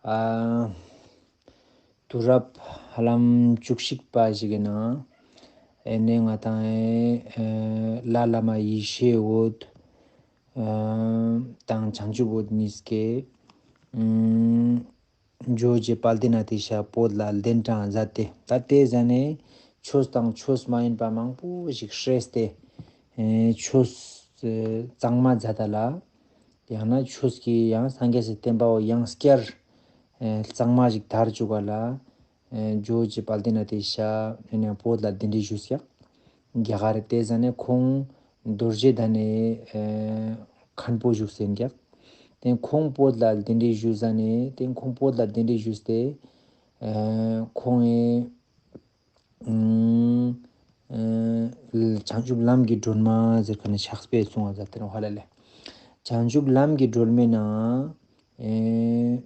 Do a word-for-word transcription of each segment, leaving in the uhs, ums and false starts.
ཨ། དུས་རབས་ཧ་ལམ་བཅུ་གཅིག་པ་ཞིག་གི་ནང་ཨེ་ནས་ང་དང་ཨེ་ལྷ་བླ་མ་ཡེ་ཤེས་འོད་ཨ་དང་བྱང་ཆུབ་འོད་གཉིས་ཀས་ཨམ་ཇོ་བོ་རྗེ་དཔལ་ལྡན་ཨ་ཏི་ཤ་བོད་ལ་གདན་དྲངས་མཛད་དེ། ད་དེ་ཟ་ནས་ཆོས་དང་ཆོས་མ་ཡིན་པ་མང་པོ་ཞིག་བསྲེས་ཏེ་ཨེ་ཆོས་ཨེ་གཙང་མ་མཛད་ད་ལ། ཡང་ན་ཆོས་ཀྱི་ཡང་སངས་རྒྱས་སི་བསྟན་པ་བོ་ཡང་བསྐྱར་ཨེ་གཙང་མ་ཞིག་དར་བཅུག་ག་ལ། ཨེ་ཇོ་བོ་རྗེ་དཔལ་ལྡན་ཨ་ཏི་ཤ་ཨེ་ནས་བོད་ལ་གདན་འདྲེན་ཞུས་ཀྱག། རྒྱ་གར་དེ་ཟ་ནས་ཁོང་རྡོ་རྗེ་གདན་ནས་ཨེ་མཁན་པོ་བཞུགས་ཟིན་ཀྱག། དེ་ཁོང་བོད་ལ་གདན་འདྲེན་ཞུས་ཟ་ནས་དེ་ཁོང་བོད་ལ་གདན་འདྲེན་ཞུས་ཏེ་ཨེ་ཁོང་ཨེ་ཨུམ་ཨེ་བྱང་ཆུབ་ལམ་གྱི་སྒྲོན་མ་ཟེར་ཁ་ནས་ཕྱག་དཔེ་གསུང་བ་མཛད་དེ་ནོ་ཧ་ལ་ལེ། བྱང་ཆུབ་ལམ་གྱི་སྒྲོན་མའི་ནང་ཨེ་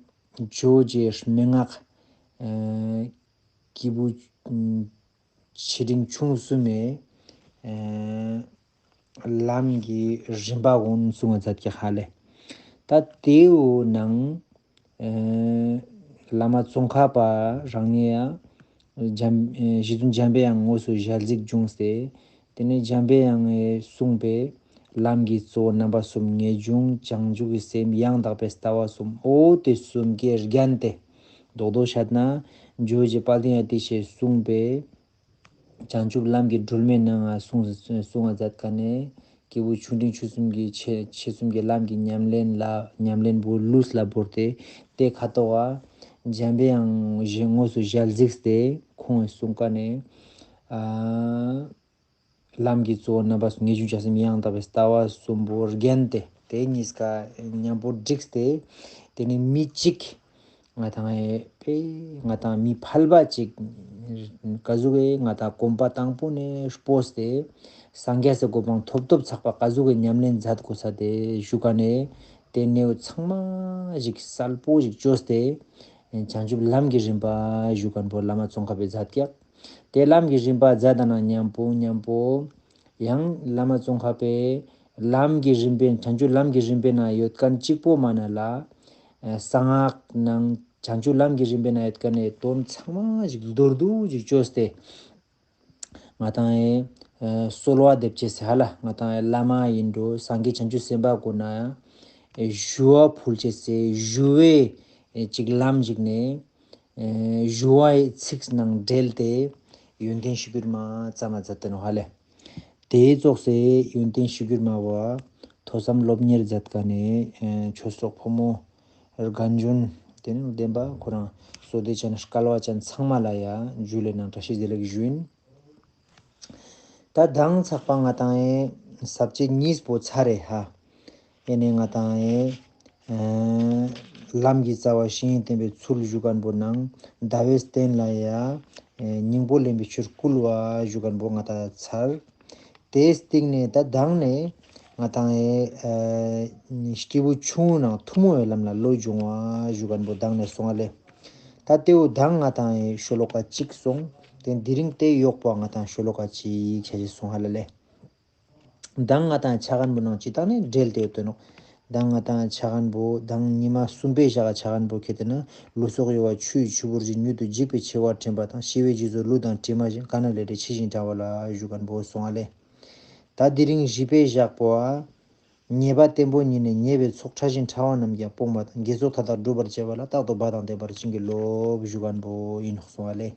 ཇོ་བོ་རྗེ་མན་ངག་ཨེ་སྐྱེས་བུ་ཨུམ་ཆེ་འབྲིང་ཆུང་གསུམ་མའི་ཨེ་ལམ་གྱི་རིམ་པ་གུན་གསུང་བ་མཛད་ཀྱག་ཧ་ལེ། ད་དེའུ་ནང་ཨེ་བླ་མ་ཙོང་ཁ་པ་རང་ཉིད་ཡང་འཇམ་ཨེ་རྗེ་བཙུན་འཇམ་པའི་དབྱངས་དངོས་སུ་ཞལ་གཟིགས་བྱུང་སྟེ། དེ་ནས་འཇམ་པའི་དབྱངས་ཀྱིས་གསུངས་པའི་ལམ་གྱི་གཙོ་བོ་རྣམ་པ་གསུམ། ངེས་འབྱུང་། བྱང་ཆུབ་ཀྱི་སེམས། ཡང་དག་པའི་ལྟ་བ་གསུམ། འོ་དེ་གསུམ་གྱིས་བརྒྱན་ཏེ། རྡོག་རྡོག་བཤད་ན་ཇོ་བོ་རྗེ་དཔལ་ལྡན་ཨ་ཏི་ཤས་གསུངས་པའི་བྱང་ཆུབ་ལམ་གྱི་སྒྲོན་མའི་ནང་ང་གསུང་གསུང་བ་མཛད་ཀ་ནས་སྐྱེས་བུ་ཆུང་འབྲིང་ཆུང་གསུམ་གྱི་ཆེ་ཆེ་གསུམ་གྱི་ལམ་གྱི་ཉམས་ལེན་ལ་ཉམས་ལེན་པོ་ལུས་ལ་བོར་ཏེ། དེ་ཁ་ཐོག་ག་འཇམ་པའི་དབྱངས་ཞེས་དངོས་སུ་ཞལ་གཟིགས་ཏེ་ཁོང་གིས་གསུངས་ཀ་ནས་ཨ་ལམ་གྱི་གཙོ་བོ་རྣམ་པ་གསུམ། ངེས་འབྱུང་བྱང་སེམས་ཡང་དག་པའི་ལྟ་བ་གསུམ་པོ་བརྒྱན་ཏེ་དེ་གཉིས་ཀ་མཉམ་པོ་བསྒྲིགས་ཏེ། དེ་ནས་མི་གཅིག་ང་དང་ཨེ་པེ་ང་དང་མི་ཕལ་པ་ཅིག་ག་ཟུག་གི་ང་དང་གོམ་པ་དང་པོ་ནས་སྤོས་ཏེ་སངས་རྒྱས་སི་གོ་འཕང་ཐོབ་ཐོབ་ཚགས་པ་ག་ཟུག་གི་ཉམས་ལེན་མཛད་དགོས་ས་དེ་ཞུ་ཀ་ནས་དེ་ནས་ཚང་མ་ཞིག་གསལ་པོ་ཞིག་བཅོས་ཏེ་བྱང་ཆུབ་ལམ་གྱི་རིམ་པ་ཞུ་མཁན་པོ་བླ་མ་ཙོང་ཁ་པས་མཛད་ཀྱག། དེ་ལམ་གྱི་རིམ་པ་མཛད་ད་ན་མཉམ་པོ་མཉམ་པོ་ཡང་བླ་མ་ཙོང་ཁ་པས་ལམ་གྱི་རིམ་པའི་བྱང་ཆུབ་ལམ་གྱི་རིམ་པའི་ནང་ཡོད་མཁན་གཅིག་པོ་མ་ན་ལ། ཨ་གསང་སྔགས་ནང་བྱང་ཆུབ་ལམ་གྱི་རིམ་པའི་ནང་ཡོད་མཁན་ནི་དོན་ཚང་མ་ཞིག་མདོར་བསྡུས་ཤིག་བཅོས་ཏེ། ང་དང་ཨེ་ཨ་གསོལ་བ་འདེབས་ཅེས་ཟེར་ཧ་ལ། ང་དང་ཨེ་བླ་མ་ཡིན་འགྲོ། སངས་རྒྱས་བྱང་ཆུབ་སེམས་དཔའ་གུན་ན་ཨེ་ཞུ་བ་ཕུལ་ཅེས་ཟེར། ཞུ་བའི་ཨེ་ཅིག་ལམ་ཞིག་ནས་ཨེ་ཞུ་བའི་ཚིག་ནང་འབྲེལ་ཏེ་ཡོན་ཏན་ཞུ་རྒྱུར་མ་ཙམ་མ་མཛད་དེ་ནོ་ཧ་ལེ། དེའི་ཙོགས་སེ་ཡོན་ཏན་ཞུ་རྒྱུར་མ་བ་ཐོས་བསམ་སློབ་གཉེར་མཛད་ཀ་ནས་ཨེ་ཆོས་གྲོགས་ཕོ་མོ་རྒན་གཞོན་དེ་ནས་ལྡན་པ་ཁོ་རང་བསོད་བདེ་ཅན་སྐལ་བ་ཅན་ཚང་མ་ལ་ཡ་འཇུ་ལེ་ནང་བཀྲ་ཤིས་བདེ་ལེགས་ཞུ་ཡིན། ད་མདང་ཚགས་པ་ང་དང་ཨེ་ས་བཅད་གཉིས་པོ་ཚར་རེད་ཧ། ཨེ་ནས་ང་དང་ཨེ་ཨ་ལམ་གྱི་རྩ་བ་བཤེས་གཉེན་བསྟེན་པའི་ཚུལ་ཞུ་མཁན་པོ་ནང་ཟླ་བའི་སྟེང་ལ་ཡ་ཨེ་སྙིང་པོ་ལེན་པའི་ཕྱིར་བསྐུལ་བ་ཞུ་མཁན་པོ་ང་དང་ཚར། དེའི་སྟེང་ནས་ད་མདང་ནས་ང་དང་ཨེ་ཨ་སྐྱེས་བུ་ཆུང་ངུ་ནང་ཐུན་མོང་བའི་ལམ་ལ་བློ་སྦྱོང་བ་ཞུ་མཁན་པོ་མདང་ནས་སོང་བ་ལས། ད་དེའུ་མདང་ང་དང་ཨེ་ཤོ་ལོ་ཀ་གཅིག་སོང་། དེ་དེ་རིང་དེ་ཡོག་པོ་ང་དང་ཤོ་ལོ་ཀ་གཅིག་ཆ་ཞིག་སོང་ཧ་ལ་ལས། མདང་ང་དང་ཆ་མཁན་པོ་ནང་སྤྱི་བཏང་ནས་འབྲེལ་ཏེ་ཡོད་དོ་ནོ། མདང་ང་དང་ཆ་མཁན་པོ་མདང་ཉི་མ་གསུམ་པའི་ཞག་ཆ་མཁན་པོ་ཁེ་ཏེ་ན་ལུས་སྲོག་གཡོ་བ་ཆུ་ཡི་ཆུ་བུར་བཞིན་མྱུར་དུ་འཇིག་པའི་ཆེ་བ་དྲན་པ་དང་། ཤི་བའི་རྗེས་སུ་ལུས་དང་གྲིབ་མ་བཞིན། ག་ན་ལས་འབྲས་ཕྱི་བཞིན་འབྲང་བ་ལ་ཞུ་མཁན་པོ་སོང་བ་ལས། ད་དེ་རིང་བཞི་པའི་ཞག་པོ་ཨ། ཉེས་པ་བརྟན་པོ་ཉིད་ནས་ཉེ་བའི་ཚོགས་ཕྲ་ཞིང་ཕྲ་བ་རྣམས་ཀྱང་སྤོང་བ་དང་། དགེ་ཚོགས་མཐའ་དག་སྒྲུབ་པར་བྱེད་པ་ལ་རྟག་ཏུ་བ་དང་ལྡན་པར་བྱིན་གྱིས་རློབས་ཞུ་མཁན་པོ་ཡིན་ནོག་སོང་བ་ལས།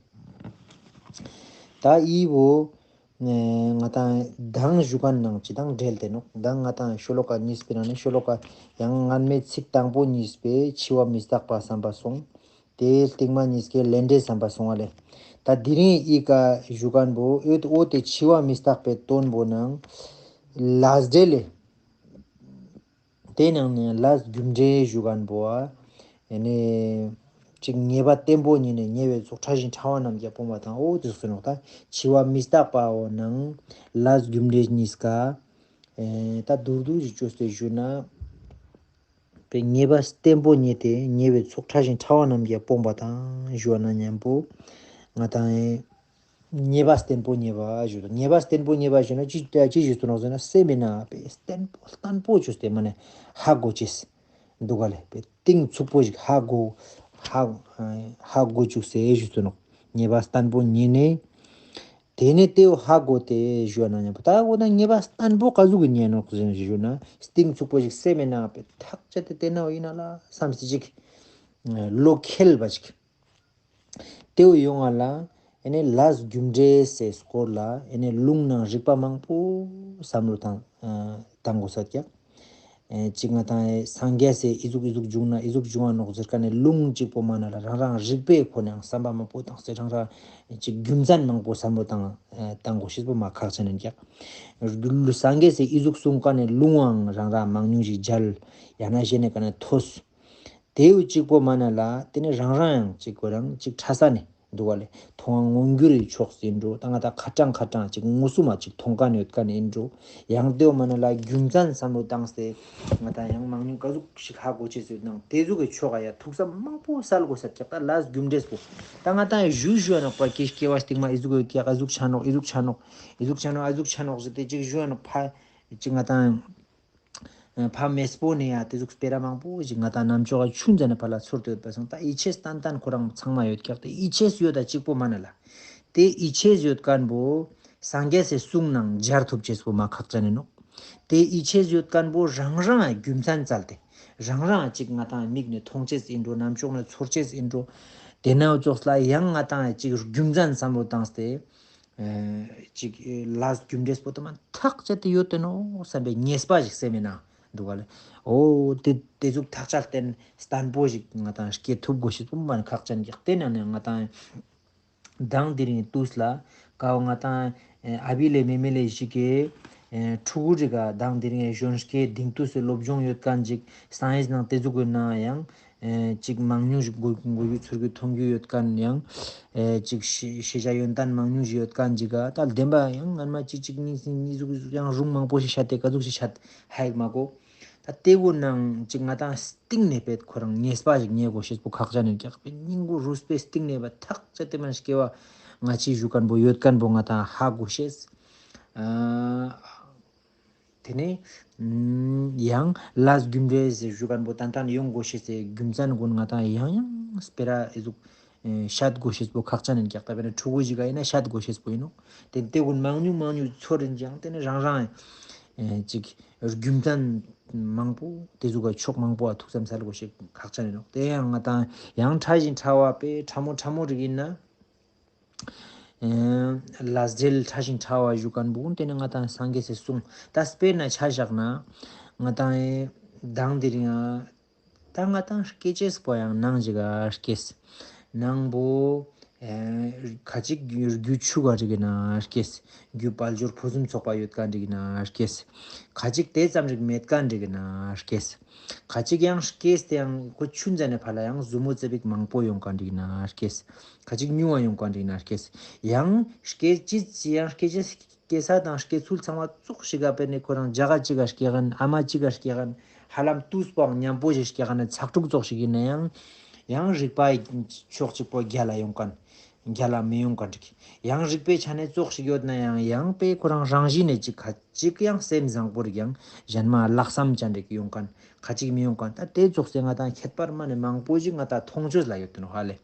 ད་ཨི་བོ། ང་དང་མདང་ཞུ་མཁན་ནང་སྤྱི་བཏང་འབྲེལ་ཏེ་ནོ། མདང་ང་དང་ཤོ་ལོ་ཀ་གཉིས་པའི་ནང་ནས་ཤོ་ལོ་ཀ་ཡང་སྔན་མའི་ཚིག་དང་པོ་གཉིས་པའི་འཆི་བ་མི་རྟག་པ་བསམ་པ་སོང་། དེའི་རྟིང་མ་གཉིས་ཀའི་ལས་འབྲས་བསམ་པ་སོང་བ་ལས། ད་དེ་རིང་ཨི་ཀ་ཞུ་མཁན་པོ་ཨོ་ཨོ་དེ་འཆི་བ་མི་རྟག་པའི་དོན་པོ་ནང་ལས་འབྲས་ལས། དེ་ནང་ནས་ལས་རྒྱུ་འབྲས་ཞུ་མཁན་པོ་ཨ། ཨེ་ནས་ཅིག་ཉེས་པ་བརྟན་པོ་ཉིད་ནས་ཉེ་བའི་ཚོགས་ཕྲ་ཞིང་ཕྲ་བ་རྣམས་ཀྱང་སྤོང་བ་དང་། ཨོ་དེ་སོགས་ནོག། ད་འཆི་བ་མི་རྟག་པའོ་ནང་ལས་རྒྱུ་འབྲས་གཉིས་ཀ་ཨེ་ད་མདོར་བསྡུས་ཤིག་བཅོས་ཏེ་ཞུ་ན། པའི་ཉེས་པ་བརྟན་པོ་ཉིད་དེ་ཉེ་བའི་ཚོགས་ཕྲ་ཞིང་ཕྲ་བ་རྣམས་ཀྱང་སྤོང་བ་དང་ཞུ་བ་ན་མཉམ་པོ་ང་དང་ཨེ། ཉེས་པ་བརྟན་པོ་ཉེས་པ་ཞུ་དང་། ཉེས་པ་བརྟན་པོ་ཉེས་པ་ཞུ་ན་ཅི་ཅི་ཞུ་ཚུལ་ནོག་ཟེར་ན། སེམས་མེད་ན་པའི་བརྟན་པོ་བརྟན་པོ་བཅོས་ཏེ་མ་ནས་ཧ་གོ་ཅེས་འདུག་ག་ལས། པའི་གཏིང་ཚུགས་པོ་ཞིག་ཧ་གོ། ཧ་ཧ་གོ་བཅུག་སེ་ཞུ་ཚུལ་ནོག། ཉེས་པ་བརྟན་པོ་ཉན་ནས། དེ་ནས་དེའོ་ཧ་གོ་སྟེ་ཞུ་ན་མཉམ་པོ་ད་འོ་ན་ཉེས་པ་བརྟན་པོ་ག་ཟུག་གི་ཉན་ནོག་ཟེར་ཞུ་ན། གཏིང་ཚུགས་པོ་ཞིག་སེམས་མེད་ན་པའི་ཐག་བཅད་དེ་བལྟས་ན་འོ་ཡིན་ན་ལ་བསམ་སྲིད་ཅིག། བློ་ཁེལ་བ་ཅིག། དེའོ་ཡོང་ང་ལ་ཨེ་ནས་ལས་རྒྱུ་འབྲས་སའི་སྐོར་ལ་ཨེ་ནས་ལུང་ནང་རིགས་པ་མང་པོ་བསམ་བློ་བཏང་བཏང་དགོས་ས་ཀྱང་། ཨེ་གཅིག་ང་དང་ཨེ་སངས་རྒྱས་སའི་ཨི་ཟུག་ཨི་ཟུག་བྱུང་ན་ཨི་ཟུག་བྱུང་བ་ནོག་ཟེར་ཀ་ནས་ལུང་གཅིག་པོ་མ་ན་ལ་རང་རང་རིགས་པའི་ཁོ་ནའང་བསམ་པ་མང་པོ་བཏང་སྟེ་རང་རང་གཅིག་རྒྱུ་མཚན་མང་པོ་བསམ་བློ་བཏང་བཏང་དགོས་ཤེས་པོ་མ་ཁག་ཅན་ཡིན་ཀྱང་། སངས་རྒྱས་སའི་ཨི་ཟུག་གསུང་ཀ་ནས་ལུང་བའང་རང་རང་མང་ཉུང་ཞིག་མཇལ། ཡང་ན་གཞན་ནས་ཀ་ནས་ཐོས། དེའུ་གཅིག་པོ་མ་ན་ལ་དེ་ནི་རང་རང་ཡང་གཅིག་གོ་རང་གཅིག་ཕྲ་ས་ནས་འདུག་བ་ལས་མཐོང་བ་མངོན་གྱུར་ཡི་ཕྱོགས་ཟིན་འགྲོ་ད་ང་ད་ཁ་གྲངས་ཁ་གྲངས་གཅིག་ངོ་སུ་མ་གཅིག་མཐོང་མཁན་ཡོད་མཁན་ཡིན་འགྲོ། ཡང་དེའུ་མ་ན་ལ་རྒྱུ་མཚན་བསམ་བློ་བཏང་སྟེ་ང་ད་ཡང་མང་ཉུང་ག་ཟུག་ཞིག་ཧ་གོ་ཆེ་ཟོས་ནང་དེ་ཟུག་གི་ཕྱོགས་ཡ་ཐུགས་བསམ་མང་པོ་གསལ་དགོས་ས་ཀྱག་ད་ལས་རྒྱུ་འབྲས་པོ་ད་ང་ད་ཡང་ཞུ་ཞུ་ཡ་ནོག་པ་ཀྱི་སྐྱེ་བ་སྟིང་མ་ཨི་ཟུག་ཡོད་ཀྱག་ཨ་ཟུག་ཆ་ནོག་ཨི་ཟུག་ཆ་ནོག་ཨི་ཟུག་ཆ་ནོག་ཨ་ཟུག་ཆ་ནོག་ཟེར་ཏེ་གཅིག་ཞུ་ཡ་ནོག་ཕ་གཅིག་ང་ད་ཡང་། ཕ་མེས་པོ་ནས་ཡང་དེ་ཟུག་སྤེ་ར་མང་པོ་ཞིག་ང་དང་རྣམ་ཅོག་ག་ཆུན་ཙམ་ནས་ཕར་ལ་ཚུར་དུ་ཡོད་པ་སོང་ད་ཡིད་ཆེས་ཏན་ཏན་ཁོ་རང་ཚང་མ་ཡོད་ཀྱག་དེ་ཡིད་ཆེས་ཡོད་ད་གཅིག་པོ་མ་ན་ལ། དེ་ཡིད་ཆེས་ཡོད་མཁན་པོ་སངས་རྒྱས་སའི་གསུང་ནང་སྦྱར་ཐུབ་ཅེས་པོ་མ་ཁག་ཅན་ཡིན་ནོག་དེ་ཡིད་ཆེས་ཡོད་མཁན་པོ་རང་རང་རྒྱུ་མཚན་བཙལ་ཏེ་རང་རང་གཅིག་ང་དང་མིག་ནས་མཐོང་ཅེས་ཡིན་འགྲོ་རྣམ་ཅོག་ནས་ཚོར་ཅེས་ཡིན་འགྲོ། དེ་ནས་ཙོགས་ལ་ཡང་ང་དང་གཅིག་རྒྱུ་མཚན་བསམ་བློ་བཏང་སྟེ། ཅིག་ལས་རྒྱུ་འབྲས་པོ་དུ་མ་ཐག་བཅད་དེ་ཡོད་དེ་ནོ་བསམ་པའི་ངེས་པ་ཞིག་སེམས་མེད་ན་འདུག་ག་ལེ། ཨོ་དེ་དེ་ཟུག་ཐག་བཅད་བརྟན་བརྟན་པོ་ཞིག་ང་དང་སྐྱེ་ཐུབ་དགོས་ཤེས་པོ་མ་ཁག་ཅན་གྱི་བརྟེན་ནས་ནས་ང་དང་མདང་དེ་རིང་དུས་ལ་ཀའོ་ང་དང་ཨ་བི་ལེ་མེ་མེ་ལེ་ཞིག་གི་ཕྲུ་གུ་རིག་ག་མདང་དེ་རིང་གཞོན་སྐྱེས་དེང་དུས་སུ་སློབ་སྦྱོང་ཡོད་མཁན་ཅིག་སང་ཡིན་ནང་དེ་ཟུག་གི་ནང་ཡང་། ཅིག་མང་ཉུང་ཞིག་མགོ་མགོ་ཡུ་ཚུར་གི་མཐོང་རྒྱུ་ཡོད་མཁན་ཡང་། ཅིག་ཤེས་བྱ་ཡོན་ཏན་མང་ཉུང་ཞིག་ཡོད་མཁན་ཅིག་ག་ད་བདེན་པ་ཡང་སྔན་མ་ཅིག་ཅིག་གཉིས་གཉིས་ཟུག་ཟུག་ཡང་རུང་མང་པོ་ཞིག་བཤད་དེ་ག་ཟུག་ཞིག་བཤད་ཧ་ཡིག་མ་གོ། ད་ལྟེ་བོ་ནང་ཅིག་ང་དང་སྟེང་ནས་པད་ཁོ་རང་ངེས་པ་ཞིག་ངེས་དགོས་ཤེས་པོ་ཁག་ཅན་ཡིན་ཀྱག་པད་སྙིང་གོ་རུས་པའི་སྟེང་ནས་པད་ཐག་ཅད་དེ་མན་སྐྱེ་བ་ང་ཅིག་ཞུ་མཁན་པོ་ཡོད་མཁན་པོ་ང་དང་ཧ་གོ་ཤེས། དེ་ནས་ཡང་ལས་རྒྱུ་འབྲས་ཟེར་ཞུ་མཁན་པོ་ཏན་ཏན་ཡོང་དགོས་ཤེས་ཟེར་རྒྱུ་མཚན་ཀུན་ང་དང་ཡང་ཡང་སྤེ་ར་ཨེ་ཟུག་བཤད་དགོས་ཤེས་པོ་ཁག་ཅན་ཡིན་ཀྱག་ད་དཔེར་ན་ཕྲུ་གུ་ཞིག་ག་ཡིན་ན་བཤད་དགོས་ཤེས་པོ་ཡིན་ནོ། དེ་དེ་ཀུན་མང་ཉུང་མང་ཉུང་ཚོར་ཡིན་ཀྱང་དེ་ནི་རང་རང་ཅིག་རྒྱུ་མཚན་མང་པོ་དེ་ཟུག་ག་ཕྱོགས་མང་པོ་ཐུགས་བསམ་སལ་དགོས་ཤེས་ཁག་ཅན་ཡིན་ནོ། དེ་ཡང་ང་དང་ཡང་ཕྲ་ཞིང་ཕྲ་བ་པས་ཕྲ་མོ་ཕྲ་མོ་རིག་ཡིན་ན། ལས་འབྲས་ཕྲ་ཞིང་ཕྲ་བ་ཞུ་མཁན་པོ་དེ་ནི་ང་དང་སངས་རྒྱས་སི་གསུང་ད་དཔེར་ན་ཆ་བཞག་ན་ང་དང་མདང་དེ་རིང་ད་ང་དང་སྐྱེ་ཅེས་པོ་ཡང་ནང་ཞིག་ག་སྐྱེས་ནང་པོ་ཁ་ཅིག་རྒྱུ་ཆུ་ག་རིག་ན་སྐྱེས་རྒྱུ་དཔལ་འབྱོར་ཕུན་སུམ་ཚོགས་པ་ཡོད་མཁན་རིག་ན་སྐྱེས་ཁ་ཅིག་དེ་ཙམ་རིག་མེད་མཁན་རིག་ན་སྐྱེས། ཁ་ཅིག་ཡང་སྐྱེས་ཏེ་ཡང་ཁོ་ཆུན་ཙམ་ནས་ཕར་ལ་ཡང་ཟུ་མོ་ཙེ་པིག་མང་པོ་ཡོང་ག་འགྲིག་ན་སྐྱེས། ཁ་ཅིག་ཉུང་བ་ཡོང་ག་འགྲིག་ན་སྐྱེས། ཡང་སྐྱེས་ཅི་ཅི་ཡང་སྐྱེས་ཅི་སྐྱེས་ས་དང་སྐྱེས་ཚུལ་ཚང་མ་ཙོགས་ཤིག་ག་དཔེར་ནས་ཁོ་རང་རྒྱ་ག་ཅིག་ག་སྐྱེས་ག་ཨ་མ་ཅིག་ག་སྐྱེས་ག་ཧ་ལམ་དུས་པའང་མཉམ་པོ་ཞིག་སྐྱེས་ག་ན་ཚག་ཕྲུག་ཙོགས་ཤིག་ཡིན་ན་ཡང་ཡང་རིག་པ་ཕྱོགས་གཅིག་པོ་རྒྱ་ལ་ཡོང་ག་ན། རྒྱ་ལ་མི་ཡོང་ག་འགྲིག་ཡང་རིག་པའི་ཆ་ནས་ཙོགས་ཤིག་ཡོད་ན་ཡང་ཡང་པས་ཁོ་རང་རང་བཞིན་ནས་ཅིག་ཁ་ཅིག་ཡང་སེམས་བཟང་པོ་རིག་ཡང་གཞན་མ་ལྷག་བསམ་ཅན་རིག་ཡོང་ག་ཁ་ཅིག་མི་ཡོང་ག་ད་དེ་ཙོགས་སེ་ང་དང་ཁྱད་པར་མ་ནས་མང་པོ་ཞིག་ང་དང་མཐོང་ཆོས་ལ་ཡོད་དེ་ནོ་ཧ་ལེ།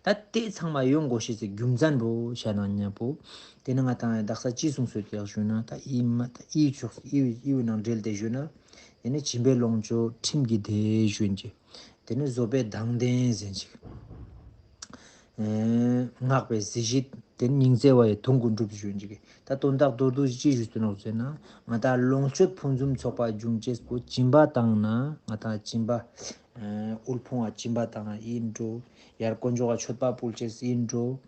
ད་དེ་ཚང་མ་ཡོང་དགོས་ཤེས་སི་རྒྱུ་མཚན་པོ་བཤད་ན་མཉམ་པོ། དེ་ནི་ང་དང་དག་ས་ཅི་གསུངས་སོད་ཀྱག་ཞུ་ན་ད་ཨི་མ་ད་ཨི་ཕྱོགས་ཨི་ཨི་ནང་འབྲེལ་ཏེ་ཞུ་ན། དེ་ནི་སྦྱིན་པའི་ལོངས་སྤྱོད་ཁྲིམས་ཀྱི་སྡེ་ཞུན་གྱི། དེ་ནི་བཟོད་པའི་དང་ལྡན་ཟེར་ཅིག་སྔགས་པའི་གཟི་བརྗིད་དེ་ནི་སྙིང་བརྩེ་བ་ཡི་དུང་གི་འགྲུབ་ཞུན་ཅིག་ད་དོན་དག་མདོར་བསྡུས་ཅི་ཞུ་ཟེར་ནོག་ཟེར་ན་ང་ད་ལོངས་སྤྱོད་ཕུན་སུམ་ཚོགས་པ་འབྱུང་ཅེས་པོ་སྦྱིན་པ་བཏང་ན་ང་ད་སྦྱིན་པ་དབུལ་ཕོངས་ལ་སྦྱིན་པ་བཏང་ཡིན་འགྲོ། ཡར་དཀོན་མཆོག་ལ་མཆོད་པ་ཕུལ་ཅེས་ཡིན་འགྲོ།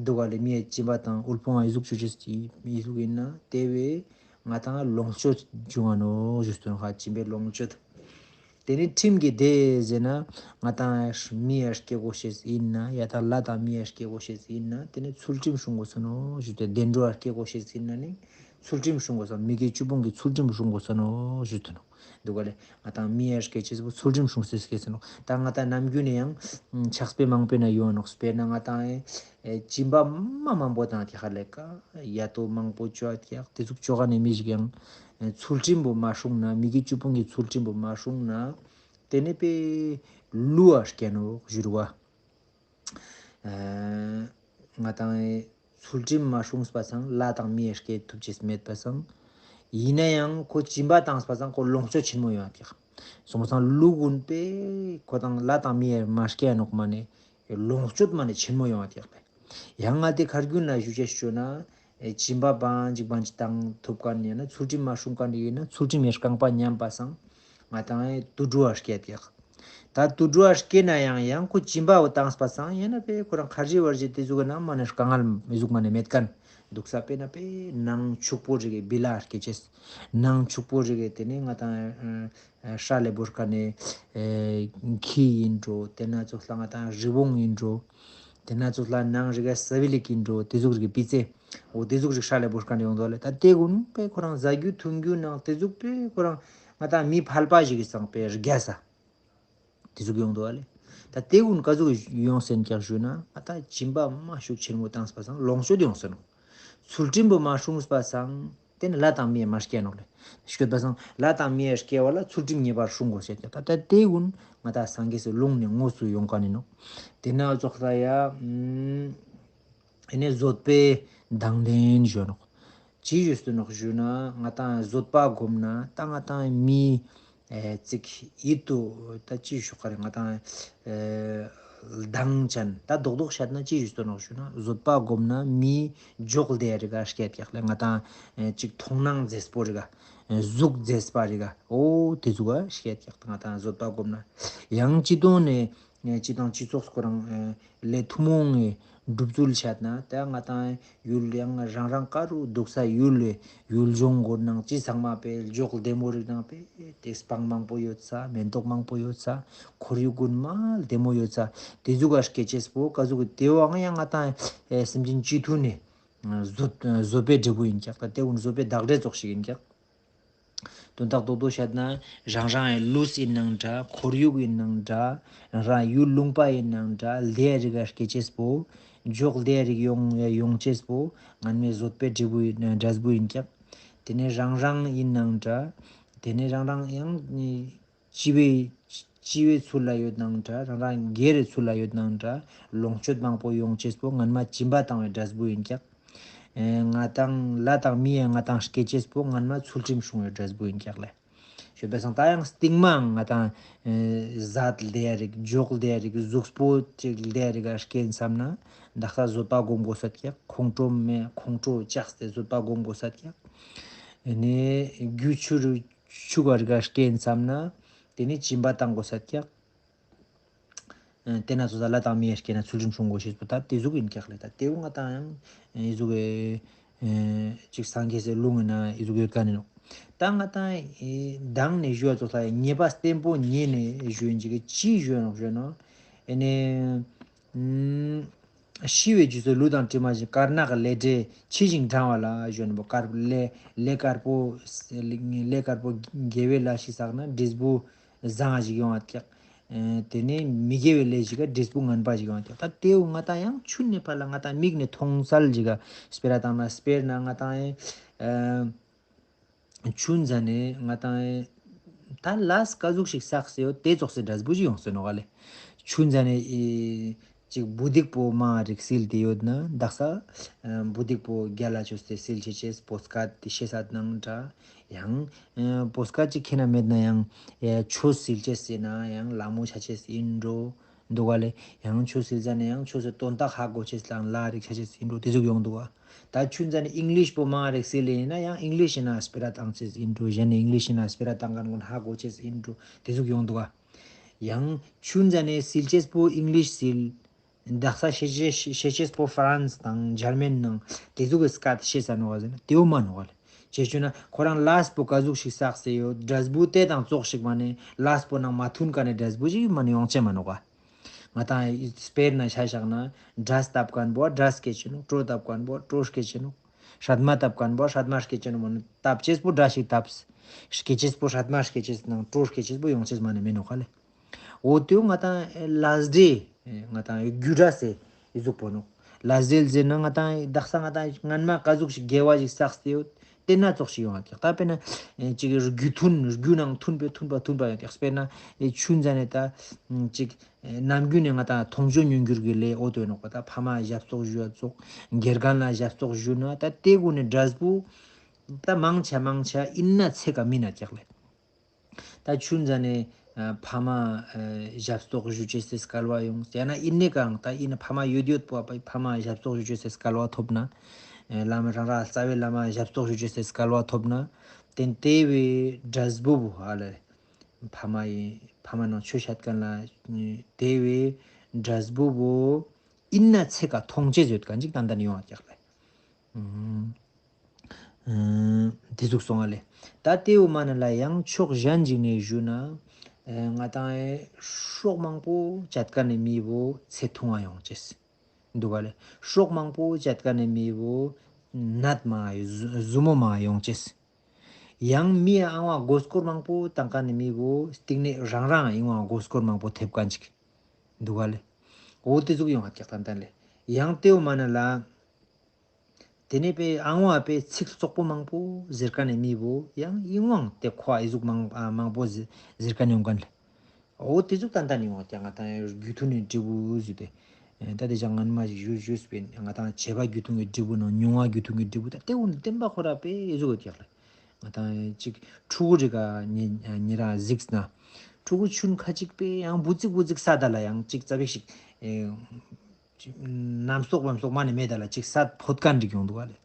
འདུག་ག་ལས་མི་ཡ་སྦྱིན་པ་དང་དབུལ་ཕོངས་ལ་ཡི་ཟུག་ཅུ་ཅེས་ཡི་ཟུག་ཡིན་ན་དེ་བས་ང་ད་ལོངས་སྤྱོད་འབྱུང་བ་ནོ་ཞུ་སྟོན་ཧ་སྦྱིན་པའི་ལོངས་སྤྱོད། དེ་ནི་ཁྲིམས་ཀྱི་སྡེ་ཟེར་ན་ང་དང་མི་ཡར་སྐྱེ་དགོས་ཤེས་ཡིན་ན་ཡ་དང་ལ་དང་མི་ཡར་སྐྱེ་དགོས་ཤེས་ཡིན་ན་དེ་ནི་ཚུལ་ཁྲིམས་སྲུང་དགོས་ས་ནོ་ཞུ་སྟེ་བདེ་འགྲོ་ཡར་སྐྱེ་དགོས་ཤེས་ཡིན་ན་ནི་ཚུལ་ཁྲིམས་སྲུང་དགོས་ས་མི་དགེ་བཅུ་སྤོང་གི་ཚུལ་ཁྲིམས་སྲུང་དགོས་ས་ནོ་ཞུ་སྟོན་ནོ། འདུག་ག་ལས་ང་དང་མི་ཡར་སྐྱེ་ཅེས་པོ་ཚུལ་ཁྲིམས་སྲུང་སེ་སྐྱེ་ས་ནོ། ད་ང་དང་ནམ་རྒྱུན་ནས་ཡང་ཕྱག་དཔེ་མང་པོ་ན་ཡོང་ནོག་དཔེར་ན་ང་དང་སྦྱིན་པ་མ་མང་པོ་དང་དེ་ཧ་ལས་ཀ་ཡ་ཏོ་མང་པོ་བཅོ་ཨ་དེ་ཚུགས་བཅོ་ག་ནས་མི་ཞིག་ཡང་ཚུལ་ཁྲིམས་པོ་མ་སྲུང་ན་མི་དགེ་བཅུ་སྤོང་གི་ཚུལ་ཁྲིམས་པོ་མ་སྲུང་ན། དེ་ནས་པའི་ལུ་བ་སྐྱེ་ནོ་བཞུར་བ། ང་དང་ཚུལ་ཁྲིམས་མ་སྲུངས་པ་སང་ལྷ་དང་མིའི་སྐད་ཐུབ་ཅེས་མེད་པ་སང་། ཡིན་ན་ཡང་ཁོ་སྦྱིན་པ་བཏང་པ་སང་ཁོ་ལོངས་སྤྱོད་ཆེན་མོ་ཡོང་བ་དེ། སོང་སང་ལུག་གུན་པས་ཁོ་དང་ལྷ་དང་མིའི་མ་སྐད་ནོག་མ་ནས་ལོངས་སྤྱོད་མ་ནས་ཆེན་མོ་ཡོང་བ་དེ་པས། ཡང་ང་དེ་ཁར་རྒྱུན་ལ་ཞུ་ཅེས་ཞུ་ན། སྦྱིན་པ་བང་ཅིག་བང་ཅིག་བཏང་ཐུབ་མཁན་ཡིན་ན་ཚུལ་ཁྲིམས་མ་སྲུང་མཁན་ཡིན་ན་ཚུལ་ཁྲིམས་ཡང་རྐང་པ་ཉམས་པ་སང་། ང་དང་དུད་འགྲོ་བ་སྐད་ཡག་ད་དུད་འགྲོ་བ་སྐྱེས་ན་ཡང་ཡང་ཁོ་སྦྱིན་པ་བོ་བཏང་པ་སང་ཡང་ན་པས་ཁོ་རང་ཁ་རྗེ་བར་གྱི་དེ་ཟུག་གི་ནང་མ་ནས་དཀའ་ངལ་མི་ཟུག་མ་ནས་མེད་མཁན་འདུག་ས། དཔེར་ན་པས་ནང་ཕྱུག་པོ་རིགས་ཀྱི་བི་ལ་སྐྱེ་ཅེས། ནང་ཕྱུག་པོ་རིགས་ཀྱི་དེ་ནས་ང་དང་ཧྲ་ལེ་བོར་ཁ་ནས་ཁྱི་ཡིན་འགྲོ། དེ་ན་ཚོ་ལ་ང་དང་རི་བོང་ཡིན་འགྲོ། དེ་ན་ཚོ་ལ་ནང་རིགས་ཀྱི་ས་བི་ལི་ཀིན་འགྲོ། དེ་ཟུག་རིགས་ཀྱི་པི་ཙེ། འོ་དེ་ཟུག་རིགས་ཧྲ་ལེ་བོར་ཁ་ནས་ཡོང་འདུག་ལེ། ད་དེ་གུན་པས་ཁོ་རང་ཟ་རྒྱུ་འཐུང་རྒྱུ་ནང་དེ་ཟུག་པས་ཁོ་རང་ང་དང་མི་ཕལ་པ་ཞིག་གི་སང་པས་རྒྱ་ས། དེ་ཟུག་ཡོང་འདུག་བ་ལེ། ད་དེ་ཀུན་ག་ཟུག་ཡོང་སེན་ཀྱག་ཞུ་ན་ང་ད་སྦྱིན་པ་མ་ཤུགས་ཆེན་མོ་བཏང་པ་སང་ལོངས་སྤྱོད་ཡོང་སེན་ནོ། ཚུལ་ཁྲིམས་པོ་མ་སྲུངས་པ་སང་དེ་ནི་ལྷ་དང་མིའི་མ་སྐྱེ་ནོག་ལེ། ཤོད་པ་སང་ལྷ་དང་མིའི་སྐྱེ་བ་ལ་ཚུལ་ཁྲིམས་ངེས་པར་སྲུང་དགོས་ཟེར་ཀྱག་ད་ད་དེ་ཀུན་ང་ད་སངས་རྒྱས་སི་ལུང་ནས་དངོས་སུ་ཡོང་མཁན་ཡིན་ནོ། དེ་ན་ཙོགས་ལ་ཡ། ཨེ་ནས་བཟོད་པའི་དང་ལྡན་ཞུ་ནོག་ཅི་ཞུས་ཏེ་ནོག་ཞུ་ན་ང་དང་བཟོད་པ་སྒོམ་ན་ད་ང་དང་མི་ཨེ་ཙིག་ཡིད་དུ་ད་ཅི་ཞུ་ག་རེ་ང་དང་ཨེ་སྡང་ཅན་ད་རྡོག་རྡོག་བཤད་ན་ཅི་ཞུས་ཏེ་ནོག་ཞུ་ན་བཟོད་པ་སྒོམ་ན་མི་འཇོག་བདེ་རིག་ག་སྐད་ཡག་ལེ། ང་དང་ཨེ་ཅིག་མཐོང་སྣང་མཛེས་པོ་རིག་ག་གཟུགས་མཛེས་པ་རིག་ག་འོ་དེ་ཟུག་ག་སྐད་ཡག་ང་དང་བཟོད་པ་སྒོམ་ན་ཡང་ཅི་དོན་ནས། སྤྱི་དང་སྤྱི་ཚོགས་ཁོ་རང་ལས་ཐུན་མོང་གི་སྒྲུབ་ཚུལ་བཤད་ན་ད་ང་དང་ཡུལ་ཡང་རང་རང་ག་རུ་འདུག་ས་ཡུལ་ལས་ཡུལ་ལྗོངས་སྐོར་ནང་ཅི་ཚང་མ་པས་འཇོག་བདེ་མོ་རིག་ནང་པས་དེ་སྤང་མང་པོ་ཡོད་ས་མེན་ཏོག་མང་པོ་ཡོད་ས་ཁོར་ཡུག་ཀུན་མ་བདེ་མོ་ཡོད་ས་དེ་ཟུག་ག་སྐད་ཅེས་པོ་ག་ཟུག་གི་དེ་བའང་ཡང་ང་དང་སེམས་ཅན་སྤྱི་མཐུན་ནས་བཟོད་བཟོད་པའི་འབྲས་བུ་ཡིན་ཀྱག་ད་དེ་ཀུན་བཟོད་པའི་བདག་འབྲས་ཙོགས་ཤིག་ཡིན་ཀྱག་དོན་དག་རྡོག་རྡོག་བཤད་ན་རང་རང་གི་ལུས་ཡིན་ནང་འདྲ་ཁོར་ཡུག་ཡིན་ནང་འདྲ་རང་རང་ཡུལ་ལུང་པ་ཡིན་ནང་འདྲ་ལས་རིག་ག་སྐད་ཅེས་པོ་འཇོག་ལས་རིག་ཡོང་ཡོང་ཅེས་པོ་ངན་མེད་བཟོད་པའི་འབྲས་བུ་ཡིན་འབྲས་བུ་ཡིན་ཀྱག་དེ་ནས་རང་རང་ཡིན་ནང་འདྲ་དེ་ནས་རང་རང་ཡང་སྤྱི་བའི་སྤྱི་བའི་ཚུལ་ལ་ཡོད་ནང་འདྲ་རང་རང་སྒེར་རི་ཚུལ་ལ་ཡོད་ནང་འདྲ་ལོངས་སྤྱོད་མང་པོ་ཡོང་ཅེས་པོ་ངན་མ་སྦྱིན་པ་བཏང་བའི་འབྲས་བུ་ཡིན་ཀྱག་ང་དང་ལྷ་དང་མི་ཡང་ང་དང་སྐྱེ་ཅེས་པོ་ངན་མ་ཚུལ་ཁྲིམས་སྲུང་བའི་འབྲས་བུ་ཡིན་ཀྱག་ལེ། ཞོད་པ་སང་ད་ཡང་སྟིང་མའང་ང་དང་ཨེ་བཟའ་ལྡེ་རིག་འཇོག་ལྡེ་རིག་གཟུགས་པོ་ཅིག་ལྡེ་རིག་ག་སྐྱེ་བསམ་ན་དག་ས་བཟོད་པ་སྒོམ་དགོས་སད་ཀྱག་ཁོང་ཁྲོ་མེད་ཁོང་ཁྲོ་བཅག་སྟེ་བཟོད་པ་སྒོམ་དགོས་སད་ཀྱག་ཨེ་ནས་རྒྱུ་ཆུ་རུ་ཆུ་ག་རིག་ག་སྐྱེ་བསམ་ན་དེ་ནས་སྦྱིན་པ་བཏང་དགོས་སད་ཀྱག་དེ་ན་ཚོ་ད་ལྷ་དང་མིའི་སྐྱེ་ན་ཚུལ་ཁྲིམས་སྲུང་དགོས་ཤེས་པོ་ད་དེ་ཟུག་ཡིན་ཀྱག་ལེ། ད་དེ་བོ་ང་དང་ཡང་ཨེ་ཟུག་ཨེ་ཅིག་སངས་རྒྱས་སའི་ལུང་ཡིན་ན་ཨེ་ཟུག་ཡོད་ག་ནི་ནོ། ད་ང་དང་ཨེ་མདང་ནས་ཞུ་བ་ཚོ་ལ་ཉེས་པ་བརྟན་པོ་ཉེས་ནས་ཞུ་ཡིན་ཅིག་ཅི་ཞུ་ནོ་ཞུ་ནོ། ཨེ་ནས་ཤི་བའི་རྗེས་སུ་ལུས་དང་གྲིབ་མ་བཞིན་དཀར་ནག་གི་ལས་འབྲས་ཕྱི་བཞིན་འབྲང་བ་ལ་ཞུ་ནོ། དཀར་ལས་ལས་དཀར་པོ་ལས་དཀར་པོ་དགེ་བའི་ལས་ཤིག་བསགས་ན་འབྲས་བུ་བཟང་ཞིག་ཡོང་བ་ཀྱག་ཨེ་དེ་ནས་མི་དགེ་བའི་ལས་ཞིག་ག་འབྲས་བུ་ངན་པ་ཞིག་ཡོང་བ་ཀྱག་ད་དེའུ་ང་ད་ཡང་ཆུན་ནས་ཕར་ལ་ང་ད་མིག་ནས་མཐོང་སལ་ཞིག་ག་སྤེ་ར་བཏང་ན་སྤེར་ན་ང་ད་ཨེ་ཨེ་ཆུན་ཟ་ནས་ང་ད་ཨེ་ད་ལས་ཀ་ཟུག་ཞིག་བསགས་སེ་ཡོད་དེ་ཙོགས་སེ་འབྲས་བུ་ཞིག་ཡོང་སེ་ནོ་ག་ལེ། ཆུན་ཟ་ནས་ཨེ་ཅིག་བུ་སྡིག་པོ་མང་རིགས་སིལ་ཏེ་ཡོད་ན་དག་ས་ཨ་བུ་སྡིག་པོ་རྒྱལ་ལ་ཆོས་ཏེ་སིལ་ཆེ་ཆེས་པོ་སྐད་དེ་ཤེས་ས་ནང་འདྲ་ཡང་ཨ་པོ་སྐད་ཅིག་ཁེ་ན་མེད་ན་ཡང་ཨེ་ཆོས་སིལ་ཆེས་ཟེར་ན་ཡང་ལ་མོ་ཆ་ཆེས་ཡིན་འགྲོ་འདུག་ག་ལེ། ཡང་ཆོས་སིལ་ཟ་ནས་ཡང་ཆོས་སི་དོན་དག་ཧ་གོ་ཆེས་དང་ལ་རིག་ཆ་ཆེས་ཡིན་འགྲོ་དེ་ཟུག་ཡོང་འདུག་ག་ད་ཆུན་ཟ་ནས་ཨིང་ལིཤ་པོ་མང་རིགས་སིལ་ཡིན་ན་ཡང་ཨིང་ལིཤ་ཡིན་ན་སྤེ་ར་བཏང་ཆེས་ཡིན་འགྲོ་གཞན་ནས་ཨིང་ལིཤ་ཡིན་ན་སྤེ་ར་བཏང་མཁན་ཀུན་ཧ་གོ་ཆེས་ཡིན་འགྲོ་དེ་ཟུག་ཡོང་འདུག་ག་ཡང་ཆུན་ཟ་ནས་སིལ་ཆེས་པོ་ཨིང་ལིཤ་སིལ། དག་ས་ཤེས་ཆེས་ཤེས་ཆེས་པོ་ཧྥ་རན་སི་དང་འཇར་མན་ནང་དེ་ཟུག་གི་སྐད་ཤེས་ས་ནོ་ག་ཟེར་ན་དེའུ་མ་ནོ་ག་ལེ། ཅེས་བྱུང་ན་ཁོ་རང་ལས་པོ་ག་ཟུག་ཞིག་བསགས་སེ་ཡོད་འབྲས་བུ་དེ་དང་ཙོགས་ཤིག་མ་ནས་ལས་པོ་ནང་མ་མཐུན་ཀ་ནས་འབྲས་བུ་ཞིག་མ་ནས་ཡོང་ཆེ་མ་ནོ་ག་ང་དང་སྤེར་ན་ཆ་བཞག་ན་འབྲས་བཏབ་མཁན་པོ་འབྲས་སྐད་ཆེ་ནོ། གྲོ་བཏབ་མཁན་པོ་གྲོ་སྐད་ཆེ་ནོ། སྲད་མ་བཏབ་མཁན་པོ་སྲད་མ་སྐད་ཆེ་ནོ་མ་ནོ། བཏབ་ཅེས་པོ་འབྲས་ཤིག་བཏབ། སྐད་ཅེས་པོ་སྲད་མ་སྐད་ཅེས་ནང་གྲོ་སྐད་ཅེས་པོ་ཡོང་ཅེས་མ་ནས་མེད་ནོ་ག་ལེ། འོ་དེའུ་ང་དང་ལས་འབྲས་ང་དང་རྒྱུ་འབྲས་སེ་ཡི་ཟུག་པོ་ནོ། ལས་འབྲས་ཟེར་ན་ང་དང་དག་ས་ང་དང་སྔན་མ་ག་ཟུག་ཞིག་དགེ་བ་ཞིག་བསགས་ཏེ་ཡོད། དེ་སྣ་ཚོགས་ཤིག་ཡོང་བ་ཀྱག། ད་དཔེར་ན་ཨེ་གཅིག་རྒྱུ་མཐུན། རྒྱུ་ནང་མཐུན་པའི་མཐུན་པ་མཐུན་པ་ཡོད་ཀྱག། དཔེར་ན་ཨེ་ཆུ་འཛིན་ནས་ད་ཨམ་གཅིག་ཨེ་ནམ་རྒྱུན་ནས་ང་ད་མཐོང་ཆོས་མྱོང་འགྱུར་གྱི་ལས་འོ་དོ་ཡོད་ནོག་པ། ད་ཕ་མ་ཞབས་ཏོག་ཞུ་ཡ་ཙོགས། དགེ་རྒན་ལ་ཞབས་ཏོག་ཞུ་ན་ད་དེ་གུན་ནི་འབྲས་བུ་ད་མང་ཆེ་མང་ཆེ་ཨིན་ན་ཚེ་ག་མིན་ན་ཀྱག་ལེ། ད་ཆུ་འཛིན་ནས་ཨ་ཕ་མ་ཨ་ཞབས་ཏོག་ཞུ་ཅེས་སི་སྐལ་བ་ཡོང་། ཡང་ན་ཨིན་ནས་གང་ད་ཨིན་ན་ཕ་མ་ཡོད་ཡོད་པོ་ཨ་ཕ་མ་ཞབས་ཏོག་ཞུ་ཅེས་སི་སྐལ་བ་ཐོབ་ན། ཨ་བླ་མ་རང་ར་རྩ་བའི་བླ་མ་ཞབས་ཏོག་ཞུ་ཅེས་སི་སྐལ་བ་ཐོབ་ན། དེ་དེ་བའི་འབྲས་བུ་བོ་ཧ་ལེ། ཕ་མ་ཡིན་ཕ་མ་ནང་ཆོས་བཤད་མཁན་ལ་དེ་བའི་འབྲས་བུ་བོ་ཨིན་ན་ཚེ་ག་མཐོང་ཅེས་ཡོད་མཁན་ཅིག་ཏན་ཏན་ཡོང་བ་ཀྱག་ལེ། ཨུམ། ཨུམ། དེ་ཟུག་སོང་བ་ལེ། ད་དེའུ་མ་ན་ལ་ཡང་ཕྱོགས་གཞན་ཅིག་ནས་ཞུ་ན། ཨེ་ང་དང་ཨེ་སྲོག་མང་པོ་བཅད་ཀ་ནས་མི་བོ་ཚེ་ཐུང་བ་ཡོང་ཅེས་འདུག་ག་ལེ། སྲོག་མང་པོ་བཅད་ཀ་ནས་མི་བོ་ནད་མ་ཟུ་ཟུ་མོ་མ་ཡོང་ཅེས། ཡང་མི་ཨང་བ་མགོ་སྐོར་མང་པོ་བཏང་ཀ་ནས་མི་བོ་སྟེང་ནས་རང་རང་ཨང་བ་མགོ་སྐོར་མང་པོ་ཐེབས་ཀ་ཅིག་འདུག་ག་ལེ། འོ་དེ་ཟུག་ཡོང་བ་ཀྱག་ཏན་ཏན་ལེ། ཡང་དེའུ་མ་ན་ལ། དེ་ནས་པའི་ཨང་བ་པའི་ཚིག་བཙོག་པོ་མང་པོ་ཟེར་ཀ་ནས་མི་བོ་ཡང་ཨིན་ཝང་དེ་ཁོ་ཨི་ཟུག་མང་ཨ་མང་པོ་ཟེ་ཟེར་ཀ་ནས་ཡོང་ཀ་ལེ། འོ་དེ་ཟུག་ཏན་ཏན་ཡོང་བ་ཀྱག། ང་དང་རྒྱུ་མཐུན་ནས་འབྲས་བུ་ཟེར་ཏེ། ཨེ་ད་དེ་ཅང་ངན་མ་ཞིག་ཞུ་ཞུས་པས་ང་དང་བྱེད་པ་རྒྱུ་མཐུན་གྱི་འབྲས་བུ་ནང་མྱོང་བ་རྒྱུ་མཐུན་གྱི་འབྲས་བུ་ད་དེ་འུ་བསྟན་པ་ཁོ་ར་པས་ཨི་ཟུག་ཡོད་ཀྱག་ལེ། ང་དང་ཅིག་ཕྲུ་གུ་རིག་ག་ཉེ་ཉེ་ར་གཟིགས་ན། ཕྲུ་གུ་ཆུན་ཁ་ཅིག་པས་ཡང་བུ་ཙིག་བུ་ཙིག་ས་ད་ལ་ཡང་ཅིག་ཙ་པིག་ཞིག་ཨེ། རྣམ་རྟོག་བམ་རྟོག་མ་ནས་མེད་ད་ལ་ཅིག་སད་ཕོད་ཀ་འགྲིག་ཡོང་འདུག་ག་ལེ།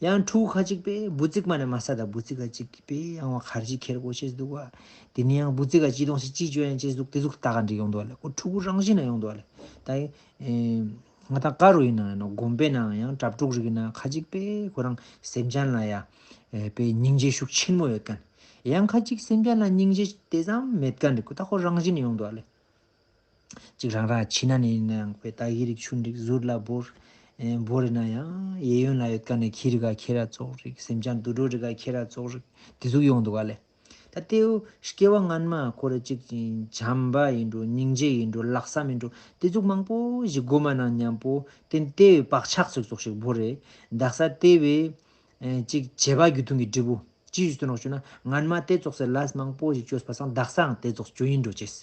ཡང་ཕྲུ་གུ་ཁ་ཅིག་པས་བུ་ཙིག་མ་ནས་མ་སད་ད་བུ་ཙིག་ག་ཅིག་པས་ཡང་བ་ཁར་ཅིག་ཁྱེར་དགོས་ཤེས་འདུག་ག། དེ་ནས་ཡང་བུ་ཙིག་ག་ཅི་དོང་ཞིག་ཅི་བཅོས་ཡང་ཅི་ཟུག་དེ་ཟུག་ལྟ་ག་འགྲིག་ཡོང་འདུག་ག་ལེ། ཁོ་ཕྲུ་གུ་རང་བཞིན་ན་ཡོང་འདུག་ག་ལེ། ད་ཡིན་ང་དང་ཀ་རུ་ཡིན་ན་ཡང་ན་དགོན་པའི་ནང་ཡང་གྲྭ་ཕྲུག་རིག་ཡིན་ན་ཁ་ཅིག་པས་ཁོ་རང་སེམས་ཅན་ལ་ཡ་པས་སྙིང་རྗེ་ཤུགས་ཆེན་མོ་ཡོད་མཁན། ཡང་ཁ་ཅིག་སེམས་ཅན་ལ་སྙིང་རྗེ་དེ་ཙམ་མེད་མཁན་རེད། ཁོ་ད་ཁོ་རང་བཞིན་ཡོང་འདུག་ག་ལེ། ཅིག་རང་རང་ཕྱི་ན་ནས་ཡིན་ན་ཡང་དཔེ་ད་ཡི་རིགས་ཆུན་རིགས་ཟུར་ལ་བོར། ཨེ་བོར་ཡིན་ན་ཡང་གཡས་གཡོན་ལ་ཡོད་མཁན་ནས་ཁྱི་རིགས་ག་ཁྱེར་ར་ཙོག་རིགས། སེམས་ཅན་དུད་འགྲོ་རིགས་ག་ཁྱེར་ར་ཙོག་རིགས། དེ་ཟུག་ཡོང་འདུག་ག་ལེ། ད་དེའུ་སྐྱེ་བ་སྔན་མ་ཁོ་ར་ཅིག་བྱམས་པ་ཡིན་འགྲོ་སྙིང་རྗེ་ཡིན་འགྲོ་ལྷག་བསམ་ཡིན་འགྲོ་དེ་ཟུག་མང་པོ་ཞིག་སྒོམ་ན་མཉམ་པོ་དེ་དེ་བས་བག་ཆགས་ཚུགས་ཚུགས་ཤིག་བོར་རེད། དག་ས་དེ་བས་ཨེ་ཅིག་བྱེད་པ་རྒྱུ་མཐུན་གྱི་འབྲས་བུ། ཅི་ཞིག་སྟོན་རོགས་བྱུང་ན་སྔན་མ་དེ་ཙོགས་སེ་ལས་མང་པོ་ཞིག་བཅོས་པ་སང་དག་སའང་དེ་ཙོགས་བཅོ་ཡིན་འགྲོ་ཅེས།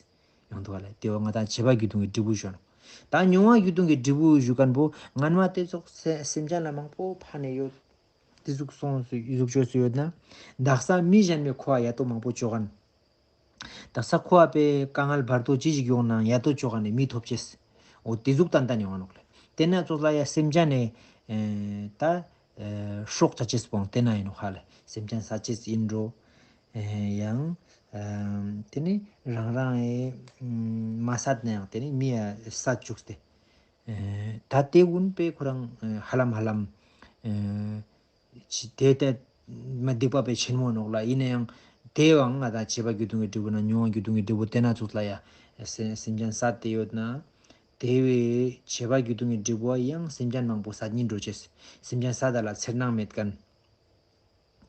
ཡོང་འདུག་ག་ལེ། དེ་བ་ང་དང་བྱེད་པ་རྒྱུ་མཐུན་གྱི་འབྲས་བུ་ཞུ་ནོ། ད་མྱོང་བ་རྒྱུ་མཐུན་གྱི་འབྲས་བུ་ཞུ་མཁན་པོ་སྔན་མ་དེ་ཙོགས་སེ་སེམས་ཅན་ལ་མང་པོ་ཕན་ནས་ཡོད། དེ་ཟུག་སོང་སུ་ཟུག་བཅོས་སུ་ཡོད་ན། དག་ས་མི་གཞན་མའི་ཁོ་བ་ཡ་ཏོ་མང་པོ་བཅོ་མཁན། དག་ས་ཁོ་བ་པའི་དཀའ་ངལ་བར་དོ་ཅི་ཞིག་ཡོང་ན་ཡ་ཏོ་བཅོ་མཁན་ནས་མི་ཐོབ་ཅེས། འོ་དེ་ཟུག་ཏན་ཏན་ཡོང་ནོག་ལེ། དེ་ན་ཙོགས་ལ་ཡ་སེམས་ཅན་ནས་ཨེ་ད་ཨེ་སྲོག་ཆ་ཅེས་པོང་དེ་ན་ཡིན་ནོག་ཧ་ལེ། སེམས་ཅན་ས་ཅེས་ཡིན་འགྲོ། ཨེ་ཡང་ཨེ་དེ་ནི་རང་རང་ཨེ་མ་སད་ན་ཡང་དེ་ནི་མི་ཡ་སད་བཅུག་སྟེ། ཨེ་ད་དེ་ཀུན་པས་ཁོ་རང་ཨེ་ཧ་ལམ་ཧ་ལམ་ཨེ་ཅི་དེ་ལྟ་མ་སྡིག་པ་པའི་ཆེན་མོ་ནོག་ལ། ཡིན་ན་ཡང་དེ་བའང་ང་དང་བྱེད་པ་རྒྱུ་མཐུན་གྱི་འབྲས་བུ་ན་མྱོང་བ་རྒྱུ་མཐུན་གྱི་འབྲས་བུ་དེ་ན་ཚུགས་ལ་ཡ་སེ་སེམས་ཅན་སད་དེ་ཡོད་ན། དེ་བས་བྱེད་པ་རྒྱུ་མཐུན་གྱི་འབྲས་བུ་ཡང་སེམས་ཅན་མང་པོ་སད་ཉིན་འགྲོ་ཅེས། སེམས་ཅན་སད་ད་ལ་འཚེར་སྣང་མེད་མཁན།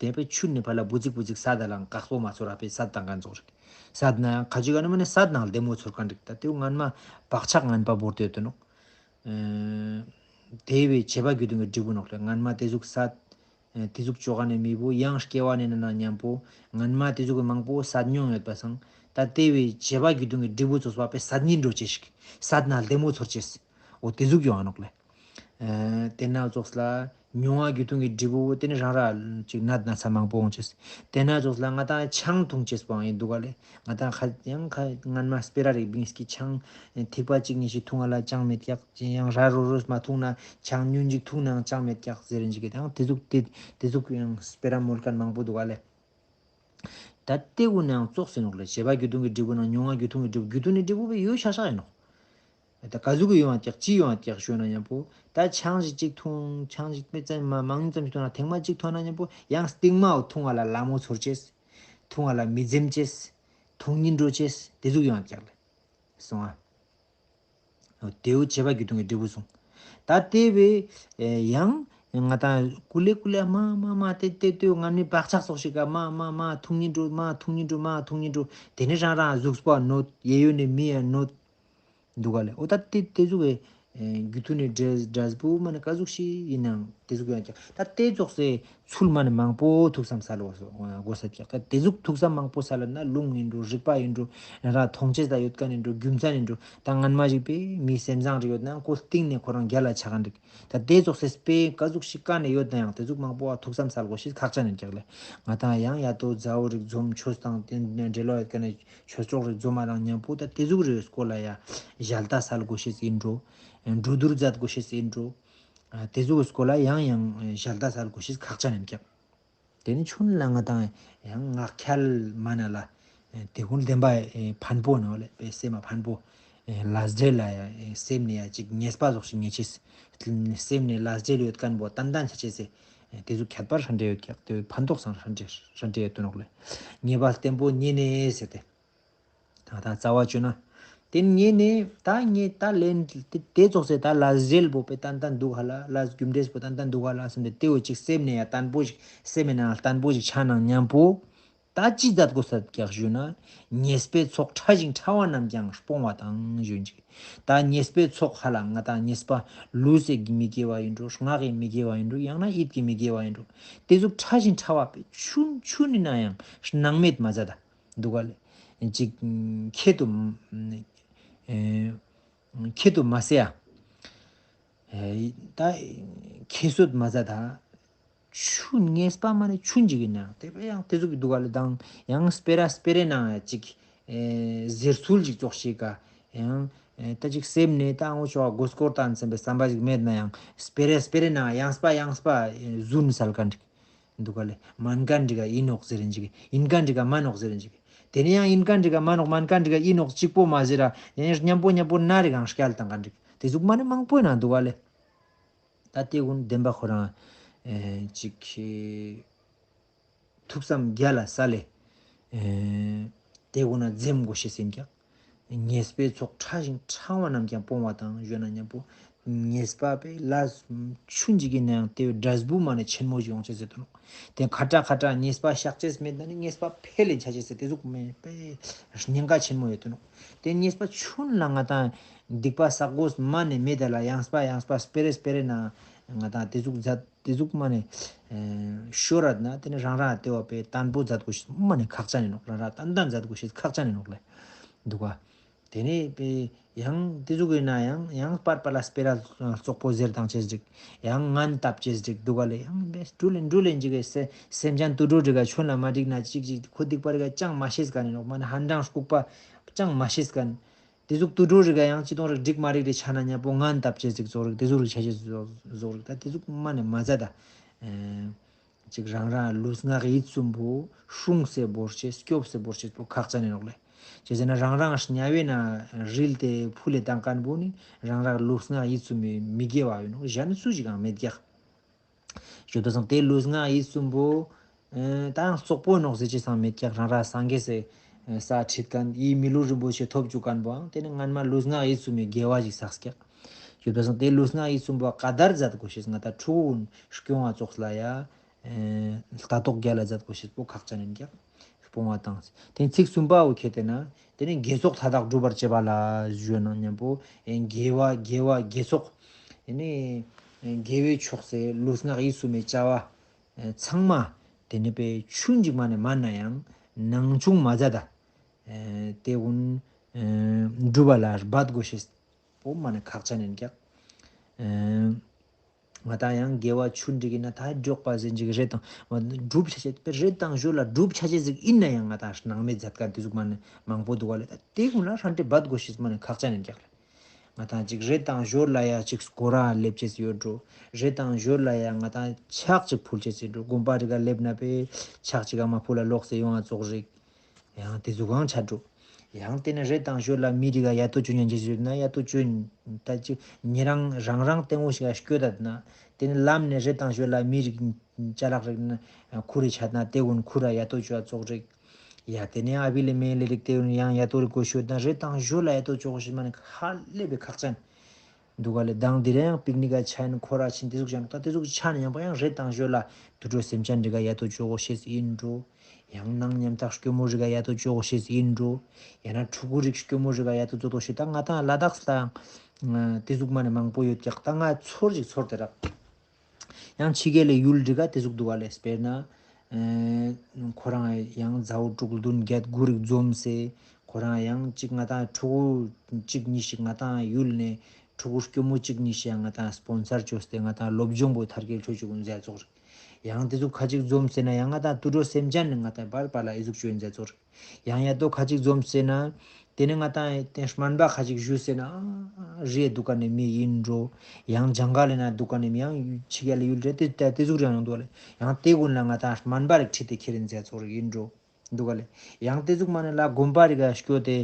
དེ་བས་ཆུ་ནི་ཕ་ལ་བུ་ཙིག་བུ་ཙིག་སད་ད་ལ་བཀག་སོ་མ་ཚོར་བ་པས་སད་བཏང་མཁན་ཚོགས་རིགས། སད་ན་ཁ་ཅིག་ག་ནི་མ་ནི་སད་ནང་ལྡེ་མོ་ཚོར་མཁན་རིགས་ད་དེ་སྔན་མ་བག་ཆགས་ངན་པ་བོར་ཏེ་ཡོད་དོ་ནོ། ཨེ་དེ་བས་བྱེད་པ་རྒྱུ་མཐུན་གྱི་འབྲས་བུ་ནོག་ལེ། སྔན་མ་དེ་ཟུག་སད། ཨེ་དེ་ཟུག་བཅོ་ག་ནས་མི་བོ་ཡང་སྐྱེ་བ་ནས་ན་ན་མཉམ་པོ་སྔན་མ་དེ་ཟུག་གི་མང་པོ་སད་མྱོང་ཡོད་པ་སང་ད་དེ་བས་བྱེད་པ་རྒྱུ་མཐུན་གྱི་འབྲས་བུ་ཚོགས་པ་པས་སད་ཉིན་འགྲོ་ཅེས་ཤིག། སད་ན་ལྡེ་མོ་ཚོར་ཅེས། འོ་དེ་ཟུག་ཡོང་ཨ་ནོག་ལེ། ཨེ་དེ་ན་ཙོགས་ལ་མྱོང་བ་རྒྱུ་མཐུན་གྱི་འབྲས་བུ་དེ་ནི་རང་ར་ཅིག་ནད་ན་ཚ་མང་པོ་འོང་ཅེས། དེ་ན་ཙོགས་ལ་ང་དང་ཆང་འཐུང་ཅེས་པོ་ཡང་ཡིན་འདུག་ག་ལེ། ང་དང་ཁ་ཡང་ཁ་སྔན་མ་སྤེ་ར་རིག་བིང་སྐྱི་ཆང་ཐིགས་པ་གཅིག་གཉིས་ཤིག་འཐུང་བ་ལ་ཅང་མེད་ཀྱག། ཅི་ཡང་ར་རོ་རོས་མ་འཐུང་ན་ཆང་ཉུང་ཅིག་འཐུང་ནའང་ཅང་མེད་ཀྱག་ཟེར་རིན་ཅིག་གི་དང་དེ་ཟུག་དེ་དེ་ཟུག་ཡང་སྤེ་ར་མོལ་མཁན་མང་པོ་འདུག་ག་ལེ། ད་དེ་ཀུན་ནའང་ཙོགས་ཟེར་ནོག་ལེ། བྱེད་པ་རྒྱུ་མཐུན་གྱི་འབྲས་བུ་ན་མྱོང་བ་རྒྱུ་མཐུན་གྱི་འབྲས་བུ་རྒྱུ་མཐུན་ནི་འབྲས་བུ་བས་ཡོད་ཤག་ཤག་ཡིན་ནོག། ད་ག་ཟུག་གི་ཡོང་བ་ཀྱག་ཅི་ཡོང་བ་ཀྱག་ཞུས་ན་མཉམ་པོ་ད་ཆང་ཞིག་གཅིག་འཐུང་ཆང་ཞིག་མི་ཙམ་མ་མང་ཉུང་ཙམ་ཞིག་འཐུང་ན་ཐེངས་མ་གཅིག་འཐུང་ན་མཉམ་པོ་ཡང་སྟིང་མའོ་འཐུང་བ་ལ་ལ་མོ་ཚོར་ཅེས། འཐུང་བ་ལ་མི་འཛེམ་ཅེས། འཐུང་སྙིང་འདོད་ཅེས་དེ་ཟུག་ཡོང་བ་ཀྱག་ལེ། སོང་ཨ། དེའུ་བྱེད་པ་རྒྱུ་མཐུན་གྱི་འབྲས་བུ་སོང་། ད་དེ་བས་ཡང་ང་དང་ཀུ་ལེ་ཀུ་ལེ་མ་མ་མ་དེ་དེ་དེའུ་ང་ནི་བག་ཆགས་སོགས་ཤིག་ག་མ་མ་མ་འཐུང་ཉིན་འགྲོ་མ་འཐུང་ཉིན་འགྲོ་མ་འཐུང་ཉིན་འགྲོ་དེ་ནི་རང་རང་གཟུགས་པོ་གནོད་གཡས་གཡོན་ནས་མི་ཡང་གནོད་འདུག་ག་ལེ། འོ་ད་དེ་དེ་ཟུག་གི་རྒྱུ་མཐུན་ནི་འབྲས་འབྲས་བུ་མ་ནི་ག་ཟུག་ཤིག་ཡིན་ནའང་དེ་ཟུག་ཡང་ཀྱང་ད་དེ་ཙོགས་སེ་ ཚུལ་མ་ནི་མང་པོ་ཐུགས་བསམ་གསལ་བོ་དགོས་ས་ཀྱག་ད་དེ་ཟུག་ཐུགས་བསམ་མང་པོ་གསལ་ན་ལུང་ཡིན་འགྲོ། རིག་པ་ཡིན་འགྲོ། རང་མཐོང་ཆེས་ད་ཡོད་མཁན་ཡིན་འགྲོ། རྒྱུ་མཚན་ཡིན་འགྲོ། ད་སྔན་མ་ཞིག་པའི་མིའི་སེམས་བཟང་རིག་ཡོད་ན་ཡང་ཁོ་སྟེང་ནས་ཁོ་རང་རྒྱལ་ལ་ཆགས་ག་འགྲིག་ད་དེ་ཙོགས་སེ་སྤེ་ག་ཟུག་ཞིག་ག་ནས་ཡོད་ན་ཡང་དེ་ཟུག་མང་པོ་བ་ཐུགས་བསམ་གསལ་དགོས་ཤེས་ཁག་ཅན་ཡིན་ཀྱག་ལེ། ང་དང་ཡང་ཡ་དོ་མཛའ་བོ་རིག་འཛོམས་ཆོས་དང་དེ་འབྲེལ་བ་ཡོད་མཁན་ནི་ཆོས་གྲོགས་རིག་འཛོམས་མ་དང་མཉམ་པོ་ད་དེ་ཟུག་རེ་སྐོར་ལ་ཡ་ཞལ་ཏ་གསལ་དགོས་ཤེས་ཡིན་འགྲོ། འགྲོ་བསྡུར་མཛད་དགོས་ཤེས་ཡིན་འགྲོ། ཨ་དེ་ཚོའི་སྐོར་ལ་ཡང་ཡང་ཞལ་ཏ་གསལ་དགོས་ཤེས་ཁག་ཅན་ཡིན་ཀྱང་། དེ་ནི་ཆུན་ལ་ང་དང་ཡང་ངག་འཁྱལ་མ་ན་ལ། དེ་ཀུན་བདེན་པ་ཕན་པོ་ནོ་ལེ་པའི་སེམས་མ་ཕན་པོ། ལ་རྗེ་ལ་ཡ་སེམས་ནས་ཡ་ཅིག་ཉེས་པ་ཟོག་ཞིག་ཉེས་ཆེས། སེམས་ནས་ལ་རྗེ་ལ་ཡོད་མཁན་པོ་ཏན་ཏན་ཆ་ཆེས་སེ། དེ་ཚོ་ཁྱད་པར་ཧྲན་ཏེ་ཡོད་ཀྱག་དེ་ཕན་ཐོགས་སང་ཧྲན་ཏེ་ཧྲན་ཏེ་ཡོད་དོ་ནོག་ལེ། ཉེས་པ་བརྟན་པོ་ཉེས་ནས་ཟེར་ཏེ། ད་ད་རྩ་བ་བཅོས་ན། དེ་ཉེས་ནས་ད་ཉེས་ད་ལན་དེ་དེ་ཙོགས་སེ་ད་ལ་རྗེལ་པོ་པའི་ཏན་ཏན་འདུག་ཧ་ལ་ལ་རྒྱུ་འབྲས་པོ་ཏན་ཏན་འདུག་ཧ་ལ་སེམས་དེ་དེ་འོ་ཅིག་སེམས་ནས་ཡ་བརྟན་པོ་ཞིག་སེམས་ནང་བརྟན་པོ་ཞིག་ཆ་ནང་མཉམ་པོ། ད་ཅི་མཛད་དགོས་ས་ཀྱག་ཞུ་ན། ཉེས་པའི་ཚོགས་ཕྲ་ཞིང་ཕྲ་བ་རྣམས་ཀྱང་སྤོང་བ་དང་ཞུ་ཅིག་ད་ཉེས་པའི་ཚོགས་ཧ་ལ་ང་དང་ཉེས་པ་ལུས་སེ་གི་མི་དགེ་བ་ཡིན་འགྲོ། ངག་གི་མི་དགེ་བ་ཡིན་འགྲོ། ཡང་ན་ཡིད་ཀྱི་མི་དགེ་བ་ཡིན་འགྲོ། དེ་ཚོ་ཕྲ་ཞིང་ཕྲ་བ་པའི་ཆུན་ཆུན་ནི་ན་ཡང་སྣང་མེད་མ་མཛད་ད། འདུག་ག་ལེ། ཅིག་ཁྱེད་དུ་ཨེ་ཁྱེད་དུ་མ་ཟེ་ཡ། ཨེ་ད་ཁྱེད་སོད་མ་ཟ་ད། ཆུ་ངེས་པ་མ་ནི་ཆུན་ཅིག་ཡིན་ན་དེ་བས་ཡང་དེ་ཟུག་གི་འདུག་ག་ལེ། དང་ཡང་སྤེ་ར་སྤེ་རའི་ནང་ཅིག་ཨེ་ཟེར་ཚུལ་ཅིག་ཙོག་ཞིག་ག་ཡང་ཨེ་ད་ཅིག་སེམས་ནས་ད་ཨང་ཆོག་མགོ་སྐོར་དང་འཚམ་པའི་བསམ་པ་ཅིག་མེད་ན་ཡང་སྤེ་ར་སྤེ་རའི་ནང་ཡང་སྤ་ཡང་སྤ་ཨེ་ཟུན་སལ་ག་འགྲིག་འདུག་ག་ལེ། མན་གན་འདྲི་ག་ཡིན་ནོག་ཟེར་རིན་ཅིག་ཡིན་གན་འདྲི་ག་མན་ནོག་ཟེར་རིན་ཅིག་དེ་ནས་ཡང་ཡིན་གན་འདྲི་ག་མན་ནོག་མན་གན་འདྲི་ག་ཡིན་ནོག་གཅིག་པོ་མ་ཟེར་ར་ཡང་མཉམ་པོ་མཉམ་པོ་ན་རི་གང་སྐྱལ་དང་ག་འདྲི་དེ་ཟུག་མ་ནི་མང་པོ་ཡིན་ན་འདུག་ག་ལེ། ད་དེ་ཀུན་བདེན་པ་ཁོ་རང་ཨེ་ཅིག་ཐུགས་བསམ་རྒྱ་ལ་ས་ལེ། ཨེ་དེ་ཀུན་ན་འཛེམ་དགོས་ཤེས་ཟིན་ཀྱང་། ཉེས་པའི་ཚོགས་ཕྲ་ཞིང་ཕྲ་བ་རྣམས་ཀྱང་སྤོང་བ་དང་ཞུས་ན་མཉམ་པོ། ཉེས་པ་པའི་ལ་ཆུན་ཅིག་གི་ནང་དེ་འབྲས་བུ་མ་ནི་ཆེན་མོ་ཞིག་ཡོང་ཆེས་ཟེར་དོ་ནོ། དེ་ཁ་ཏྲ་ཁ་ཏྲ་ཉེས་པ་བཤགས་ཆེས་མེད་ན་ནི་ཉེས་པ་འཕེལ་ལེ་ཆ་ཆེས་ཟེར་དེ་ཟུག་མེད་པའི་ཉེན་ཁ་ཆེན་མོ་ཡོད་དོ་ནོ། དེ་ཉེས་པ་ཆུན་ལ་ང་དང་སྡིག་པ་བསགས་དགོས་མ་ནི་མེད་དེ་ལ་ཡང་སྤ་ཡང་སྤ་སྤེ་རེ་སྤེ་རེ་ན་ང་དང་དེ་ཟུག་མཛད། དེ་ཟུག་མ་ནི་ཤོར་ར་ན་དེ་ནི་རང་རང་ལྟེ་བ་པའི་བརྟན་པོ་མཛད་དགོས་ཤེས་མ་ནི་ཁག་ཅན་ཡིན་ནོག་རང་རང་ཏན་ཏན་མཛད་དགོས་ཤེས་ཁག་ཅན་ཡིན་ནོག་ལེ། འདུག་ག་དེ་ནི་པའི་ཡང་དེ་ཟུག་ཡིན་ན་ཡང་ཡང་པར་པ་ལ་སྤེ་ར་བཙོག་པོ་ཟེར་དང་ཅེས་འགྲིག་ཡང་ངན་བཏབ་ཅེས་འགྲིག་འདུག་ག་ལེ། ཡང་པའི་འགྲུལ་ལེན་འགྲུལ་ལེན་ཅིག་གི་སེ་སེམས་ཅན་དུད་འགྲོ་འགྲིག་ག་ཆོན་ལ་མ་འགྲིག་ན་ཅིག་ཅིག་ཁོ་སྡིག་པ་རིག་ག་ཅང་མ་ཤེས་ག་ནི་ནོག་མ་ནི་ཧན་ཀྲང་ལྐུགས་པ་ཅང་མ་ཤེས་ག་ནི། དེ་ཟུག་དུད་འགྲོ་རིག་ག་ཡང་ཅི་དོང་རིག་འགྲིག་མ་རིག་རེ་ཆ་ན་མཉམ་པོ་ངན་བཏབ་ཅེས་ཟིག་ཟོག་རིག་དེ་ཟུག་རིག་ཆ་ཆེས་ཟོག་རིག་ད་དེ་ཟུག་མ་ནི་མ་ཟད་ད། ཅིག་རང་རང་ལུས་ངག་ཡིད་གསུམ་པོ་སྲུང་སེ་བོར་ཆེས་སྐྱོབ་སེ་བོར་ཆེས་པོ་ཁག་ཅན་ཡིན་ནོག་ལེ། ཅེས་ཟེར་ན་རང་རང་དམྱལ་བའི་ནང་རིལ་ཏེ་ཕུལ་ལེ་བཏང་མཁན་པོ་ནི་རང་རང་ལུས་ངག་ཡིད་གསུམ་པའི་མི་དགེ་བ་ཡིན་ནོག་གཞན་སུ་ཞིག་གང་མེད་ཀྱག་ཞོ་ཏོ་སང་དེ་ལུས་ངག་ཡིད་གསུམ་པོ། ད་ཡང་བཙོག་པོ་ནོག་ཟེར་ཅི་སང་མེད་ཀྱག་རང་ར་སངས་རྒྱས་སེ་ས་ཁྲིད་མཁན་ཡིད་མི་ལུས་རིན་པོ་ཆེ་ཐོབ་བཅུག་མཁན་པོའང་དེ་ནི་སྔན་མ་ལུས་ངག་ཡིད་གསུམ་པའི་དགེ་བ་ཞིག་བསགས་ཀྱག་ཞོ་ཏོ་སང་དེ་ལུས་ངག་ཡིད་གསུམ་པོ་ག་དར་མཛད་དགོས་ཤེས་ང་ད་ཕྲུ་གུ་སྐྱོང་བ་ཙོགས་ལ་ཡ། ལྟ་རྟོག་རྒྱ་ལ་མཛད་དགོས་ཤེས་པོ་ཁག་ཅན་ཡིན་ཀྱག་སྤོང་བ་དང་། དེ་ཚིག་གསུམ་པའོ་ཁྱེད་དེ་ན། དེ་ནི་དགེ་ཚོགས་མཐའ་དག་སྒྲུབ་པར་བྱེད་པ་ལ་ཞུ་ན་མཉམ་པོ། དགེ་བ་དགེ་བ་དགེ་ཚོགས། དེ་ནི་དགེ་བའི་ཕྱོགས་སེ་ལུས་ངག་ཡིད་གསུམ་པའི་བྱ་བ། ཚང་མ། དེ་ནི་པའི་ཆུན་འཇིག་མ་ནས་མ་ན་ཡང་ནང་ཆུང་མ་མཛད་ད། དེ་ཀུན་སྒྲུབ་པ་ལ་འབད་དགོས་ཤེས་པོ་མ་ནི་ཁག་ཅན་ཡིན་ཀྱག་ང་དང་ཡང་དགེ་བ་ཆུ་འགྲིག་ཡིན་ན་ད་འགྲོགས་པ་ཟིན་ཅིག་རེད་དང་སྒྲུབ་ཆ་ཆེ་རེད་དང་ཞོར་ལ་སྒྲུབ་ཆ་ཆེ་ཟིག་ཡིན་ན་ཡང་ང་དང་སྣང་མེད་མཛད་མཁན་དེ་ཟུག་མ་ནི་མང་པོ་འདུག་བ་ལེ། ད་དེ་ཀུན་ལ་ཧྲན་ཏེ་འབད་དགོས་ཤེས་མ་ནི་ཁག་ཅན་ཡིན་ཀྱག་ལེ། ང་དང་ཅིག་རེད་དང་ཞོར་ལ་ཡ་ཅིག་སྐོར་ར་སླེབས་ཅེས་ཡོད་འགྲོ། རེད་དང་ཞོར་ལ་ཡ་ང་དང་ཕྱག་ཅིག་ཕུལ་ཅེས་ཡོད་འགྲོ། དགོན་པ་རི་ག་སླེབས་ན་པས་ཕྱག་ཅིག་ཨ་མ་ཕུལ་ལ་ལོག་སེ་ཡོང་ང་ཙོག་རིག་ཡང་དེ་ཟུག་གང་ཆ་འགྲོ། ཡང་དེ་ནི་རེད་དང་ཞོར་ལ་མི་རིག་ག་ཡ་ཏོ་ཅོ་ཉན་ཅེས་ཡོད་ན་ཡ་ཏོ་ཅོ་ད་ཅིག་ཉེ་རང་རང་རང་ལྟད་མོ་ཞིག་ག་སྐྱོད་ད་ན་དེ་ནི་ལམ་ནས་རེད་དང་ཞོར་ལ་མི་རིག་ཅ་ལག་རིག་ན་ཁུ་རེ་ཆ་ན་དེ་ཀུན་ཁུ་ར་ཡ་ཏོ་ཅོ་ཙོག་རིག་ཡ་དེ་ནས་ཨ་བི་ལེ་མེ་ལེ་རིག་དེ་ཡང་ཡ་ཏོ་རིག་གོ་ཤོད་ན་རེད་དང་ཞོར་ལ་ཡ་ཏོ་ཅོ་གོ་ཤེས་མ་ནི་ཧ་ལས་པའི་ཁག་ཅན་འདུག་ག་ལེ། དང་དེ་རིང་ཡང་པིག་ནིག་ག་ཆ་ཡིན་ཁོ་ར་ཆིན་དེ་ཟུག་ཅང་ད་དེ་ཟུག་ཆ་ནི་ཡང་པ་ཡང་རེད་དང་ཞོར་ལ་དུད་འགྲོ་སེམས་ཅན་རིག་ག་ཡ་ཏོ་ཅོ་གོ་ཤེས་ཡིན་འགྲོ། ཡང་ནང་ཉམ་ཐག་སྐྱོ་མོ་རིག་ག་ཡ་ཏོ་ཅོ་གོ་ཤེས་ཡིན་འགྲོ། ཡང་ན་ཕྲུ་གུ་རིག་སྐྱོ་མོ་རིག་ག་ཡ་ཏོ་ཅོ་གོ་ཤེས་ད་ང་དང་ལ་དྭགས་ལ་ཡང་དེ་ཟུག་མ་ནི་མང་པོ་ཡོད་ཀྱག་ད་ང་ཚོར་ཅིག་ཚོར་དེ་རག་ཡང་ཕྱི་རྒྱལ་ལ་ཡུལ་འདྲི་ག་དེ་ཟུག་འདུག་ག་ལེ། དཔེར་ན། ཨེ། ཁོ་རང་ཡང་ཟླ་བ་དྲུག་བདུན་བརྒྱད་དགུ་རིག་འཛོམས་སེ། ཁོ་རང་ཡང་གཅིག་ང་དང་ཕྲུ་གུ་གཅིག་གཉིས་ཤིག་ང་དང་ཡུལ་ནས་ཕྲུ་གུ་སྐྱོ་མོ་གཅིག་གཉིས་ཤིག་ཡང་ང་དང་སྤོན་སར་བཅོས་ཏེ་ང་དང་སློབ་སྦྱོང་པོ་མཐར་སྐྱེལ་ཆོག་ཆོག་མཛད་ཚོགས་རིག་ཡང་དེ་ཚོ་ཁ་ཅིག་འཛོམས་ཟེར་ན་ཡང་ང་དང་དུད་འགྲོ་སེམས་ཅན་ནི་ང་དང་བར་བར་ལ་ཨི་ཟུག་བཅོས་མཛད་ཚོགས་རིག་ཡང་ཡ་དོ་ཁ་ཅིག་འཛོམས་ཟེར་ན། དེ་ནི་ང་དང་དེ་སྨན་པ་ཁ་ཅིག་ཞུས་ཟེར་ན། རེད་འདུག་ག་ནས་མི་ཡིན་འགྲོ། ཡང་ལྗང་ག་ལས་ན་འདུག་ག་ནས་མི་ཡང་ཕྱི་རྒྱལ་ལ་ཡུལ་རེད་དེ་དེ་ཟུག་རེ་ཡང་འདུག་ག་ལེ། ཡང་དེ་ཀུན་ལ་ང་དང་སྨན་པ་རིག་ཁྲིད་དེ་ཁྱེར་མཛད་ཚོགས་རིག་ཡིན་འགྲོ། འདུག་ག་ལེ། ཡང་དེ་ཟུག་མ་ནི་ལ་དགོན་པ་རིག་ག་སྐྱོ་དེ།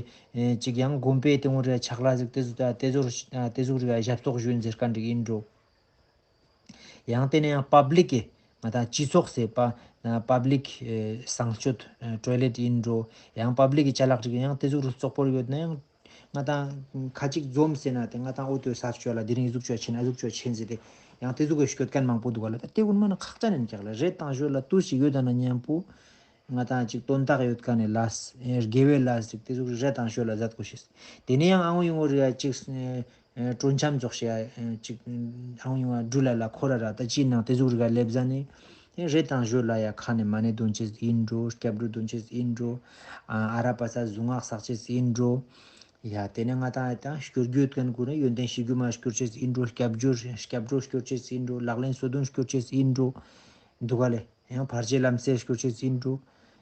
ཅིག་ཡང་དགོན་པའི་དེ་ངོ་རེ་ཆག་ལ་ཟིག་དེ་ཟུག་དེ་ཟུག་དེ་ཟུག་རིག་ག་ཞབས་ཏོག་ཞུས་མཛད་མཁན་རིག་ཡིན་འགྲོ། ཡང་དེ་ནས་ཡང་པབ་ལིག་གི་ང་དང་སྤྱི་ཚོགས་ཟེར་པ། པབ་ལིག་གསང་སྤྱོད་ཊོའི་ལེཊ་ཡིན་འགྲོ། ཡང་པབ་ལིག་གི་ཅ་ལག་ཅིག་ཡང་དེ་ཟུག་རུ་བཙོག་པོར་ཡོད་ན་ཡང་། ང་དང་ཁ་ཅིག་འཛོམས་ཟེར་ན་དེ་ང་དང་ཨོ་ཏོའི་ས་སྤྱོད་ལ་དེ་རིང་ཟུག་ཆོ་ཆེན་ཨ་ཟུག་ཆོ་ཆེན་ཟེར་ཏེ། ཡང་དེ་ཟུག་གི་སྐྱོད་མཁན་མང་པོ་འདུག་ག་ལ། ད་དེ་ཀུན་མ་ན་ཁག་ཅན་ཡིན་ཀྱག་ལ། རེད་དང་ཞོལ་ལ་ཏུ་ཞིག་ཡོད་ད་ན་མཉམ་པོ། ང་དང་ཅིག་དོན་དག་ཡོད་མཁན་ནི་ལས་དགེ་བའི་ལས་ཅིག་དེ་ཟུག་རེད་དང་ཞོལ་ལ་མཛད་དགོས་ཤེས། དེ་ནས་ཡང་ཨང་ཡོང་རེ་ཡ་ཅིག་གྲོན་ཆམ་རྫོགས་ཤེས་ཡ་ཅིག་ཨང་ཡོང་བ་འབྲུ་ལ་ལ་ཁོ་ར་ར་ད་ཅི་ནང་དེ་ཟུག་རིག་ག་སླེབས་ཟ་ནི། རེད་དང་ཞོལ་ལ་ཡ་ཁ་ནས་མ་ཎི་འདོན་ཅེས་ཡིན་འགྲོ། སྐྱབས་འགྲོ་འདོན་ཅེས་ཡིན་འགྲོ། ཨ་ར་པ་ས་གཟུངས་སྔགས་བསགས་ཅེས་ཡིན་འགྲོ། ཡ་དེ་ནས་ང་དང་ཡ་དང་སྐྱོར་རྒྱུ་ཡོད་མཁན་ཀུན་ནས་ཡོན་ཏན་ཞི་རྒྱུ་མ་སྐྱོར་ཅེས་ཡིན་འགྲོ། སྐྱབས་འགྲོ་སྐྱབས་འགྲོ་སྐྱོར་ཅེས་ཡིན་འགྲོ། ལག་ལེན་སོ་བདུན་སྐྱོར་ཅེས་ཡིན་འགྲོ། འདུག་ག་ལེ། ཡང་བར་ཆད་ལམ་སེལ་སྐྱོར་ཅེས་ཡིན་འགྲོ།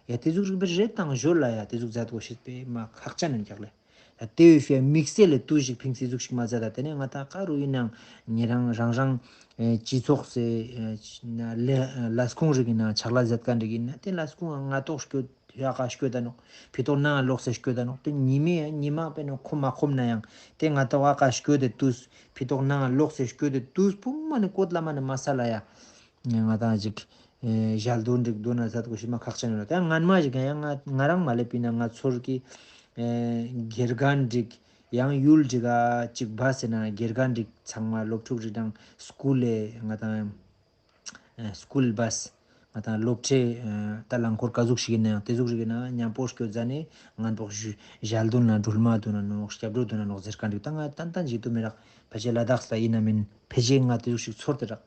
ཡ་དེ་ཟུག་རིག་པའི་རེད་དང་ཞོལ་ལ་ཡ་དེ་ཟུག་མཛད་དགོས་ཤེས་པས་མ་ཁག་ཅན་ཡིན་ཀྱག་ལེ། ད་དེ་བས་ཤེས་དམིགས་བསལ་ལས་དུས་ཞིག་ཕིང་སི་ཟུག་ཞིག་མ་མཛད་ད། དེ་ནས་ང་དང་ག་རུ་ཡིན་ནང་ཉེ་རང་རང་རང་སྤྱི་ཚོགས་སེ་ལས་ལས་ཁུངས་རིག་ཡིན་ན་ཆག་ལ་མཛད་མཁན་རིག་ཡིན་ན་དེ་ལས་ཁུངས་ང་ཏོག་སྐྱོད་ཡག་ག་སྐྱོད་ད་ནོག་ཕི་ཏོག་ནང་ལོག་སེ་སྐྱོད་ད་ནོག་དེ་ཉི་མའི་ཉི་མ་པས་ནོག་ཁོམ་མ་ཁོམ་ན་ཡང་དེ་ང་ཏོག་ཨ་ག་སྐྱོད་དེ་དུས་ཕི་ཏོག་ནང་ལོག་སེ་སྐྱོད་དེ་དུས་བུ་མ་ནི་ཀོད་ལ་མ་ནི་མ་ས་ལ་ཡ། ང་དང་ཅིག་ཞལ་འདོན་འགྲིག་འདོན་ན་ཚ་དགོས་ཤེས་མ་ཁག་ཅན་ཡོད་ན་དེ་སྔན་མ་ཞིག་ཡང་ང་ང་རང་མ་ལེ་པིན་ན་ང་ཚོར་གི་དགེ་རྒན་འགྲིག་ཡང་ཡུལ་འགྲིག་ག་ཅིག་བ་ཟེར་ན་དགེ་རྒན་འགྲིག་ཚང་མ་སློབ་ཕྲུག་རིག་དང་སྐུལ་ལས་ང་དང་སྐུལ་བས་ང་དང་སློབ་ཁྲིད་ད་རླངས་འཁོར་ག་ཟུག་ཞིག་ཡིན་ན་ཡང་དེ་ཟུག་རིག་ན་མཉམ་པོ་སྐྱོད་ཟ་ནས་ང་འབོག་ཞུ་ཞལ་འདོན་ན་སྒྲོལ་མ་འདོན་ན་ནོག་སྐྱབས་འགྲོ་འདོན་ན་ནོག་ཟེར་ག་འགྲིག་ད་ང་ཏན་ཏན་ཞིག་ཏུ་མི་རག་ཕལ་ཆེར་ལ་དྭགས་ལ་ཡིན་ན་མིན་ཕལ་ཆེར་ང་དེ་ཟུག་ཞིག་ཚོར་དེ་རག་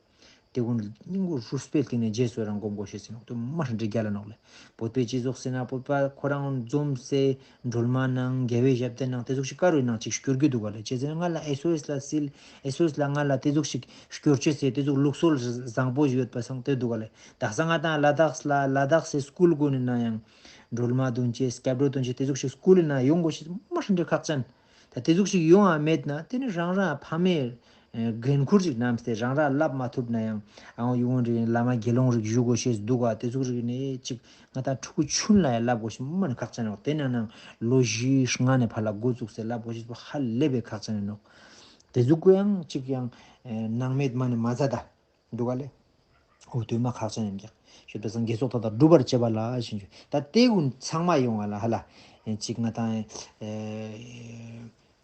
དེ་ཀུན་སྙིང་པོ་རུས་པའི་གཏིང་ནས་རྗེས་སུ་རང་སྒོམ་དགོས་ཤེས་ཟིན་ནོག་དུ་མ་འདྲི་རྒྱ་ལ་ནོག་ལེ། བོད་པའི་སྤྱི་ཚོགས་ཟེར་ན་བོད་པ་ཁོ་རང་འཛོམས་སེ་སྒྲོལ་མ་ནང་དགེ་བའི་ཞབས་བརྟན་ནང་དེ་ཟུག་ཞིག་དཀར་རུའི་ནང་ཅིག་སྐྱོར་རྒྱུ་འདུག་ག་ལེ། བྱས་ཙང་ང་ལ་ཨེ་སོ་ཨེས་ལ་སིལ་ཨེ་སོ་ཨེས་ལ་ང་ལ་དེ་ཟུག་ཞིག་སྐྱོར་ཆེ་སེ་དེ་ཟུག་ལུགས་སྲོལ་བཟང་པོ་ཞིག་ཡོད་པ་སང་དེ་འདུག་ག་ལེ། དག་ས་ང་དང་ལ་དྭགས་ལ་ལ་དྭགས་སེ་སྐུལ་དགོས་ནི་ན་ཡང་སྒྲོལ་མ་འདོན་ཆེ་སྐྱབས་འགྲོ་འདོན་ཆེ་དེ་ཟུག་ཞིག་སྐུལ་ན་ཡོང་དགོས་ཤེས་མ་ཧྲི་འདྲ་ཁག་ཅན། ད་དེ་ཟུག་ཞིག་ཡོང་བ་མེད་ན་དེ་ནི་རང་རང་ཕ་མའི་འགན་ཁུར་ཅིག་བསྣམས་ཏེ་རང་རང་བསླབ་མ་ཐུབ་ན་ཡང་ཨང་ཡུ་ཝན་རིག་བླ་མ་དགེ་སློང་རིག་བཞུགས་དགོས་ཤེས་འདུག་ག་དེ་ཟུག་རིག་ནས་ཅིག་ང་དང་ཕྲུ་གུ་ཆུན་ལ་ཡང་བསླབ་དགོས་ཤེས་མ་ནི་ཁག་ཅན་རེད། དེ་ནང་ནང་ལོ་བཞི་ལྔ་ནས་ཕར་ལ་འགོ་བཙུགས་སེ་བསླབ་དགོས་ཤེས་པོ་ཧ་ལས་པའི་ཁག་ཅན་རེད་ནོག་དེ་ཟུག་གུ་ཡང་ཅིག་ཡང་སྣང་མེད་མ་ནི་མ་ཟ་ད། འདུག་ག་ལེ། འོ་དུས་མ་ཁག་ཅན་ཡིན་ཀྱང་། ཞེས་པའི་སང་དགེ་ཚོགས་དག་དང་སྒྲུབ་པར་བྱེད་པ་ལ་ཞེས་བརྗོད། ད་དེ་ཀུན་ཚང་མ་ཡོང་བ་ལ་ཧ་ལ། ཅིག་ང་དང་།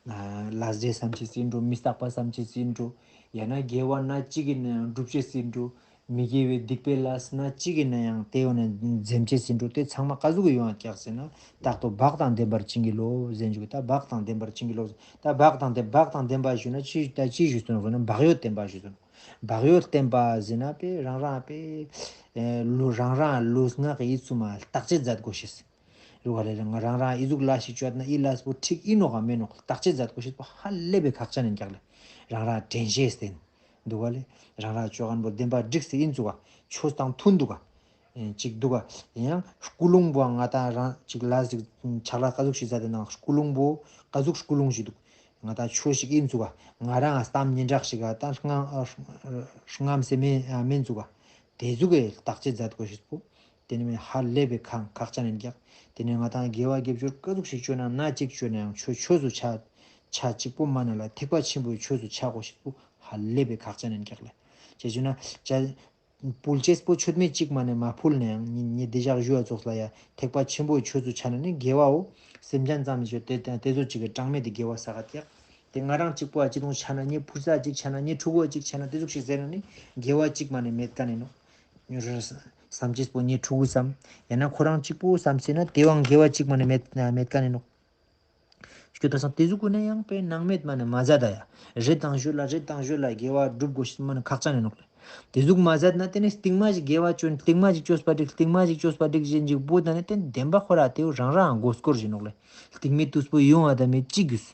ལས་འབྲས་བསམ་བྱེད་ཟིན་འགྲོ། མི་རྟག་པ་བསམ་བྱེད་ཟིན་འགྲོ། ཡང་ན་དགེ་བ་སྣ་གཅིག་གི་ནང་སྒྲུབ་བྱེད་ཟིན་འགྲོ། མི་དགེ་བའི་སྡིག་པའི་ལས་སྣ་གཅིག་གི་ནང་ཡང་དེ་ཡོང་ན་འཛེམ་བྱེད་ཟིན་འགྲོ། དེ་ཚང་མ་ག་ཟུག་གི་ཡོང་བ་ཀྱག་ཟེར་ན། རྟག་ཏུ་བག་དང་ལྡན་པར་བྱིན་གྱིས་རློབས་ཟེར་འཇུག་ད་བག་དང་ལྡན་པར་བྱིན་གྱིས་རློབས། ད་བག་དང་ལྡན་བག་དང་ལྡན་པ་ཞུ་ན་ཅི་ད་ཅི་ཞུ་སོང་ཟེར་ན་བག་ཡོད་བསྟེན་པ་ཞུ་སོང་། བག་ཡོད་བསྟེན་པ་ཟེར་ན་པས་རང་རང་པས། ལུས་རང་རང་ལུས་ངག་ཡིད་གསུམ་ལ་བརྟག་དཔྱད་མཛད་དགོས་ཤེས། རུ་ག་ལས་རང་རང་ཡིད་གཟུགས་ལ་ཞིག་བཅོས་ན་ཡིད་ལ་སྤུ་ཁྲིག་ཡིན་ནོ་ག་མེད་ནོ་བརྟག་དཔྱད་མཛད་དགོས་ཤེས་པོ་ཧ་ལས་པའི་ཁག་ཅན་ཡིན་ཀྱག་ལེ། རང་རང་དྲན་ཤེས་བསྟེན། འདུག་ག་ལེ། རང་རང་བཅོ་མཁན་པོ་བདེན་པ་འགྲིག་སེ་ཡིན་ཚུགས་ག་ཆོས་དང་མཐུན་འདུག་ག་ཅིག་འདུག་ག་ཡང་ཀུན་སློང་པོ་ང་དང་རང་ཅིག་ལ་ཞིག་ཆག་ལ་ཀ་ཟུག་ཞིག་མཛད་དེ་ནང་ཀུན་སློང་པོ་ཀ་ཟུག་ཀུན་སློང་ཞིག་འདུག་ང་དང་ཆོས་ཤིག་ཡིན་ཚུགས་ག་ང་རང་གཏམ་སྙན་གྲགས་ཤིག་ག་ད་རྔམ་སེ་མིན་མིན་ཚུགས་ག་དེ་ཟུག་གི་བརྟག་དཔྱད་མཛད་དགོས་ཤེས་པོ། དེ་ནི་མིན་ཧ་ལས་པའི་ཁག་ཁག་ཅན་ཡིན་ཀྱག་དེ་ནི་ང་དང་དགེ་བ་དགེ་སྦྱོར་ཀ་ཟུག་ཞིག་བཅོས་ན་སྣ་གཅིག་བཅོས་ན་ཡང་ཆོས་ཆོས་སུ་ཆ་ཆ་གཅིག་པོ་མ་ནི་ལ་ཐེག་པ་ཆེན་པོའི་ཆོས་སུ་ཆ་དགོས་ཤེས་པོ་ཧ་ལས་པའི་ཁག་ཅན་ཡིན་ཀྱག་ལེ། ཅེས་བརྗོད་ན་ཅ། ཕུལ་ཅེས་པོ་མཆོད་མེ་གཅིག་མ་ནས་མ་ཕུལ་ན་ཡང་ཉི་ཉི་བདེ་འཇགས་ཞུ་བ་ཚོགས་ལ་ཡ་ཐེག་པ་ཆེན་པོའི་ཆོས་སུ་ཆ་ན་ནི་དགེ་བའོ། སེམས་ཅན་ཙམ་ཞིག་དེ་དེ་ཚོ་གཅིག་གི་གྲངས་མེད་དེ་དགེ་བ་བསགས་ཀྱག་དེ་ང་རང་གཅིག་པོ་ཨ་གཅིག་ཏུ་ཆ་ན་ཉི་ཕུར་ས་གཅིག་ཆ་ན་ཉི་ཕྲུ་གུ་གཅིག་ཆ་ན་དེ་ཚོ་གཅིག་ཟེར་ན་ནི་དགེ་བ་གཅིག་མ་ནས་མེད་ཀ་ནས་ནོ། བསམ་ཅེས་པོ་ཉི་ཕྲུ་གུ་བསམ། ཡང་ན་ཁོ་རང་གཅིག་པོ་བསམ་ཟེར་ན་དེ་བང་དགེ་བ་གཅིག་མ་ནས་མེད་མེད་ཀ་ནས་ནོ། སྐྱོ་ད་སང་དེ་ཟུག་གུ་ན་ཡང་པའི་སྣང་མེད་མ་ནས་མ་ཟ་ད་ཡ། རེད་དང་ཞུ་ལ་རེད་དང་ཞུ་ལ་དགེ་བ་སྒྲུབ་དགོས་ཤེས་མ་ནས་ཁག་ཅན་ཡིན་ནོག་ལེ། དེ་ཟུག་མ་ཟད་ན་དེ་ནི་རྟིང་མ་ཞིག་དགེ་བ་ཅོ་ན་རྟིང་མ་ཞིག་ཅོས་པ་འགྲིག་རྟིང་མ་ཞིག་ཅོས་པ་འགྲིག་ཞེས་འཇིགས་པོ་དང་ནི་དེ་བདེན་པ་ཁོ་ར་དེའུ་རང་རང་མགོ་སྐོར་བཞིན་ནོག་ལེ། རྟིང་མའི་དུས་པོ་ཡོང་བ་དང་མི་ཅི་དགོས།